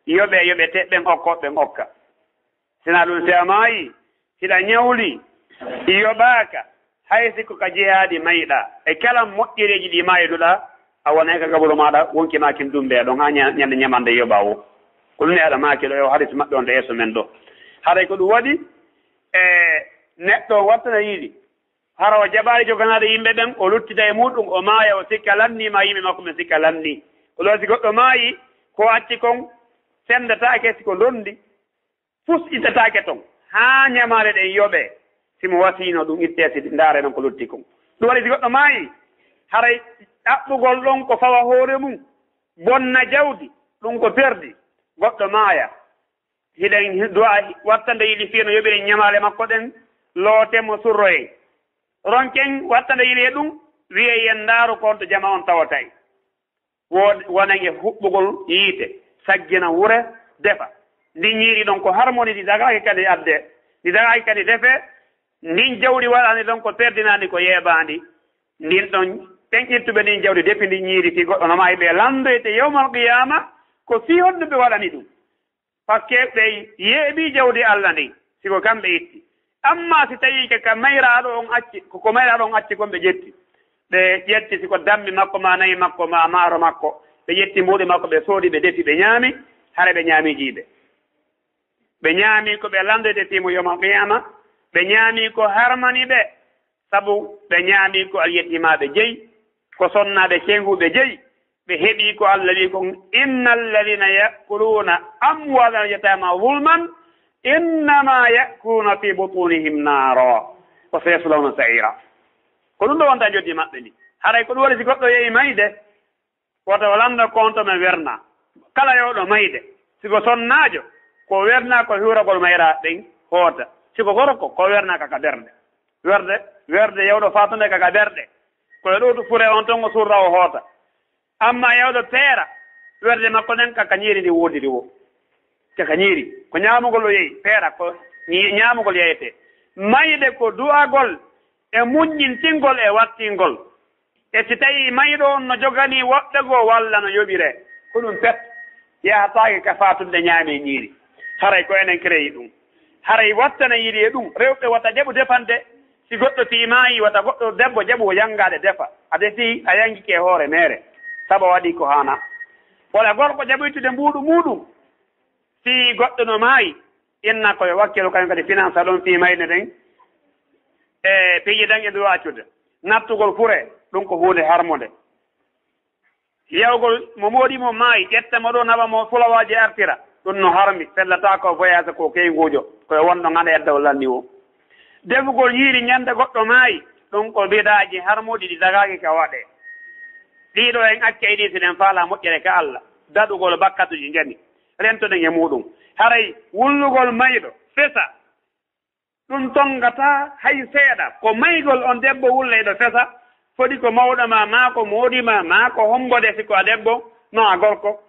yoɓee, yoɓetee, ɓen okkoo, ɓen okka. Si naa ɗum, si a maayii, hiɗa ñawlii, yoɓaaka, hay si ko ka jihaadi mayɗaa, e kala moƴƴereeji ɗi maayduɗaa, a wonay ka gaburu maaɗa, wonki maa kin dummbee ɗon haa ña-, ñande ñamannde yoɓaa woo. Ko ɗum ne haɗa maaki ɗo e o hadis maɓɓe on to yeeso men ɗo. Haray ko ɗum waɗi, e neɗɗo wattana yiɗi. Hara o jaɓaali joganaade yimɓe ɓen, o luttita e muuɗum, o maaya, o sikka lannii, maa yimɓe makko ɓen sikka lannii. Ko ɗoo si goɗɗo maayii, ko acci kon senndataake, si ko ndonndi, fus ittataake ton, haa ñamaale ɗen yoɓee. Si mo wasiino ɗum ittee, si ndaaree non ko lutti kon. Ɗum waɗi si goɗɗo maayii, haray ɗaɓɓugol ɗon ko fawa hoore mum, bonna jawdi, ɗum ko perdi, goɗɗo maaya. Hiɗen du'a wattande yiɗi fii no yoɓiren ñamaale makko ɗen, looten mo surroyen. Ronken wattande yiɗi e ɗum, wi'ee yen ndaaru ko on to jama on tawata en. Wo-, wonen e huɓɓugol yiite, saggina hure, defa. Ndi ñiiri ɗon ko harmoni, ndi dagaaki kadi adde, ndi dagaaki kadi defe, Ndin jawdi waɗani ɗon ko perdinaandi, ko yeebaandi. Ndin ɗon, ɓen ittuɓe ndin jawdi defi ndi ñiiri fii goɗɗo no maayi, ɓe lanndoyte yawmal qiyaama ko fii honɗun ɓe waɗani ɗun. Paske ɓe yeeɓii jawdi Alla ndin, si ko kamɓe itti. Ammaa si tawii ka, ka mayraaɗo on acci, ko, ko mayraaɗo on acci kon ɓe ƴetti. Ɓe ƴetti si ko dammi makko, maa na'i makko, maa maaro makko. Ɓe ƴetti mbuuɗi makko, ɓe soodi, ɓe defi, ɓe ñaami, hara ɓe ñaamii jiiɓe. Ɓe ñaami ko ɓe lanndoyte fii mun yawmal qiyaama. Ɓe ñaami ko harmani ɓe, sabu ɓe ñaami ko alyatiimaaɓe jeyi, ko sonnaaɓe cenguɓe jeyi. Ɓe heɓii ko Alla wi'i kon, "Innal ladhina ya'kuluna amwalal yatama zulman, innama ya'kuluna fi butunihim nara, wa sayaslawna sa'ira." Ko ɗun ɗon wonta joddi maɓɓe ndin. Haray ko ɗun waɗi si goɗɗo yehi mayde, wota o lanndo ko honto men wernaa. Kala yawɗo mayde, si ko sonnaajo, ko wernaa ko hiwragol mayraaɓe ɓen hoota. Si ko gorko, ko wernaa ka ka ɓernde. Werde, werde yawɗo faatunde ka ka ɓernde. Ko e ɗowtu fure on ton o surra o hoota. Ammaa yawɗo peera, werde makko nden ka ka ñiiri ndi woodiri woo. Ka ka ñiiri. Ko ñaamugol o yehi, peera ko ñi-, ñaamugol yeyetee. Mayde ko du'agol e muññintingol e wattingol. E si tawii mayɗo on no joganii woɓɓe goo walla no yoɓiree, ko ɗun pet, yahataake ka faatunde ñaamee ñiiri. Haray ko enen kereyi ɗun. Haray wattanayiri e ɗun, rewɓe wata jaɓu defande. Si goɗɗo fii maayii, wata goɗɗo debbo jaɓu o yangaade defa. A defii, a yangike e hoore meere, sabu a waɗii ko haanaa. Wala gorko jaɓu ittude mbuuɗu muuɗun. Si goɗɗo no maayi, inna ko yo wakkilu kañun kadi finansa ɗon fii mayde nden. E piiji tan e duwa accude. Nattugol fure, ɗun ko huunde harmunde. Yahugol mo moodi mo maayi, ƴetta mo ɗoo, naɓa mo fulawaaji artira. Ɗun no harmi, fellataako voyage ko keynguujo, ko e wonɗon hande edda o lanni woo. Defugol ñiiri ñande goɗɗo maayi, ɗun ko bid'aaji harmuɗi ɗi dagaaki ka waɗee. Ɗii ɗoo en acca e ɗii si ɗen faalaa moƴƴere ka Alla. Daɗugol bakkatuuji njani. Rentoɗen e muuɗun. Haray wullugol mayɗo, fesa, ɗun tongataa hay seeɗa. Ko maygol on debbo wulleyɗo fesa, fodi ko mawɗo maa, maa ko moodi maa, maa ko hombo de, si ko a debbo, maa a gorko,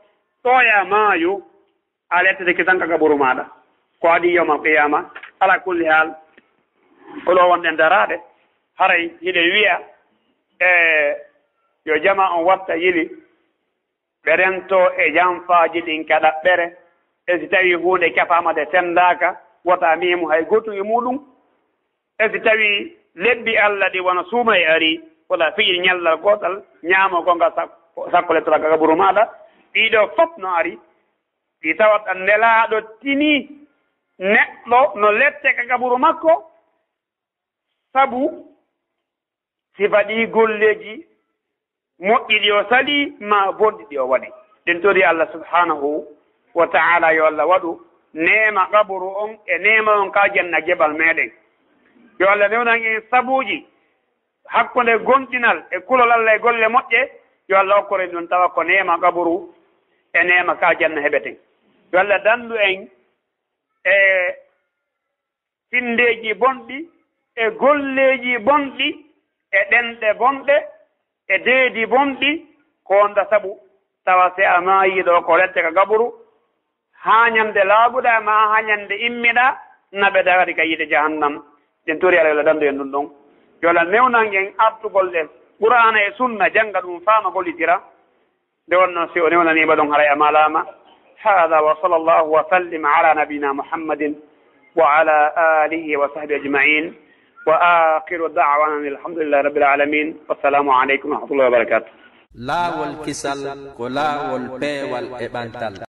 ɗooyaa maayu, a lettete kisan ka gaburu maaɗa. Ko adii yawmal qiyaama, alaa kulli haal, ko ɗoo wonɗen daraade, haray hiɗen wi'a, e, yo jamaa on watta yili, ɓe rentoo e janfaaji ɗin ka ɗaɓɓere, e si tawii huunde cafaama de senndaaka, wota miimu hay gootun e muuɗun. E si tawii lebbi Alla ɗin wano suumayee arii, wota fiƴir ñallal gootal, ñaamoo gonngal sak-, sakko lettoɗaa ka gaburu maaɗa. Ɗii ɗoo fof no ari, ɗi tawata Nelaaɗo tinii neɗɗo no lette ka gaburu makko, sabu sifa ɗii golleeji moƴƴi ɗi o salii, maa bonɗi ɗi o waɗi. Ɗen tori Allah subhanahu wa ta'ala, yo Allah waɗu neema qaburu on e neema on ka janna geɓal meɗen. Yo Allah newnan en sabuuji hakkunde gomɗinal e kulol Allah e golle moƴƴe. Yo Allah okkor en ɗum tawa ko neema qaburu e neema ka janna heɓeten. Yo Allah dandu en e finndeeji bonɗi, e golleeji bonɗi, e ɗenɗe bonɗe, e deedi bonɗi, ko wonta sabu tawa si a maayii ɗoo ko lette ka gaburu, haa ñande laaɓuɗaa, maa haa ñande immiɗaa, naɓeɗaa kadi ka yiite jahannam. Ɗen tori Allah yo Allah dandu en ɗum ɗon. Yo Allah newnan en artugol e Qur'aana e Sunna, jannga ɗum, faama, gollitira. Nde wonnoo si o newnaniima ɗon haray a malaama. Haadaa wa sallallahu wa sallim ala nabiyina Muhammadin wa ala alihi wa sahbihi ajma'in. Wa akhiru da'wana alhamdulillahi rabbil alamin. Wassalaamu aleykum wa rahmatullahi wa barakatuh. Laawol kisal ko laawol peewal e ɓantal.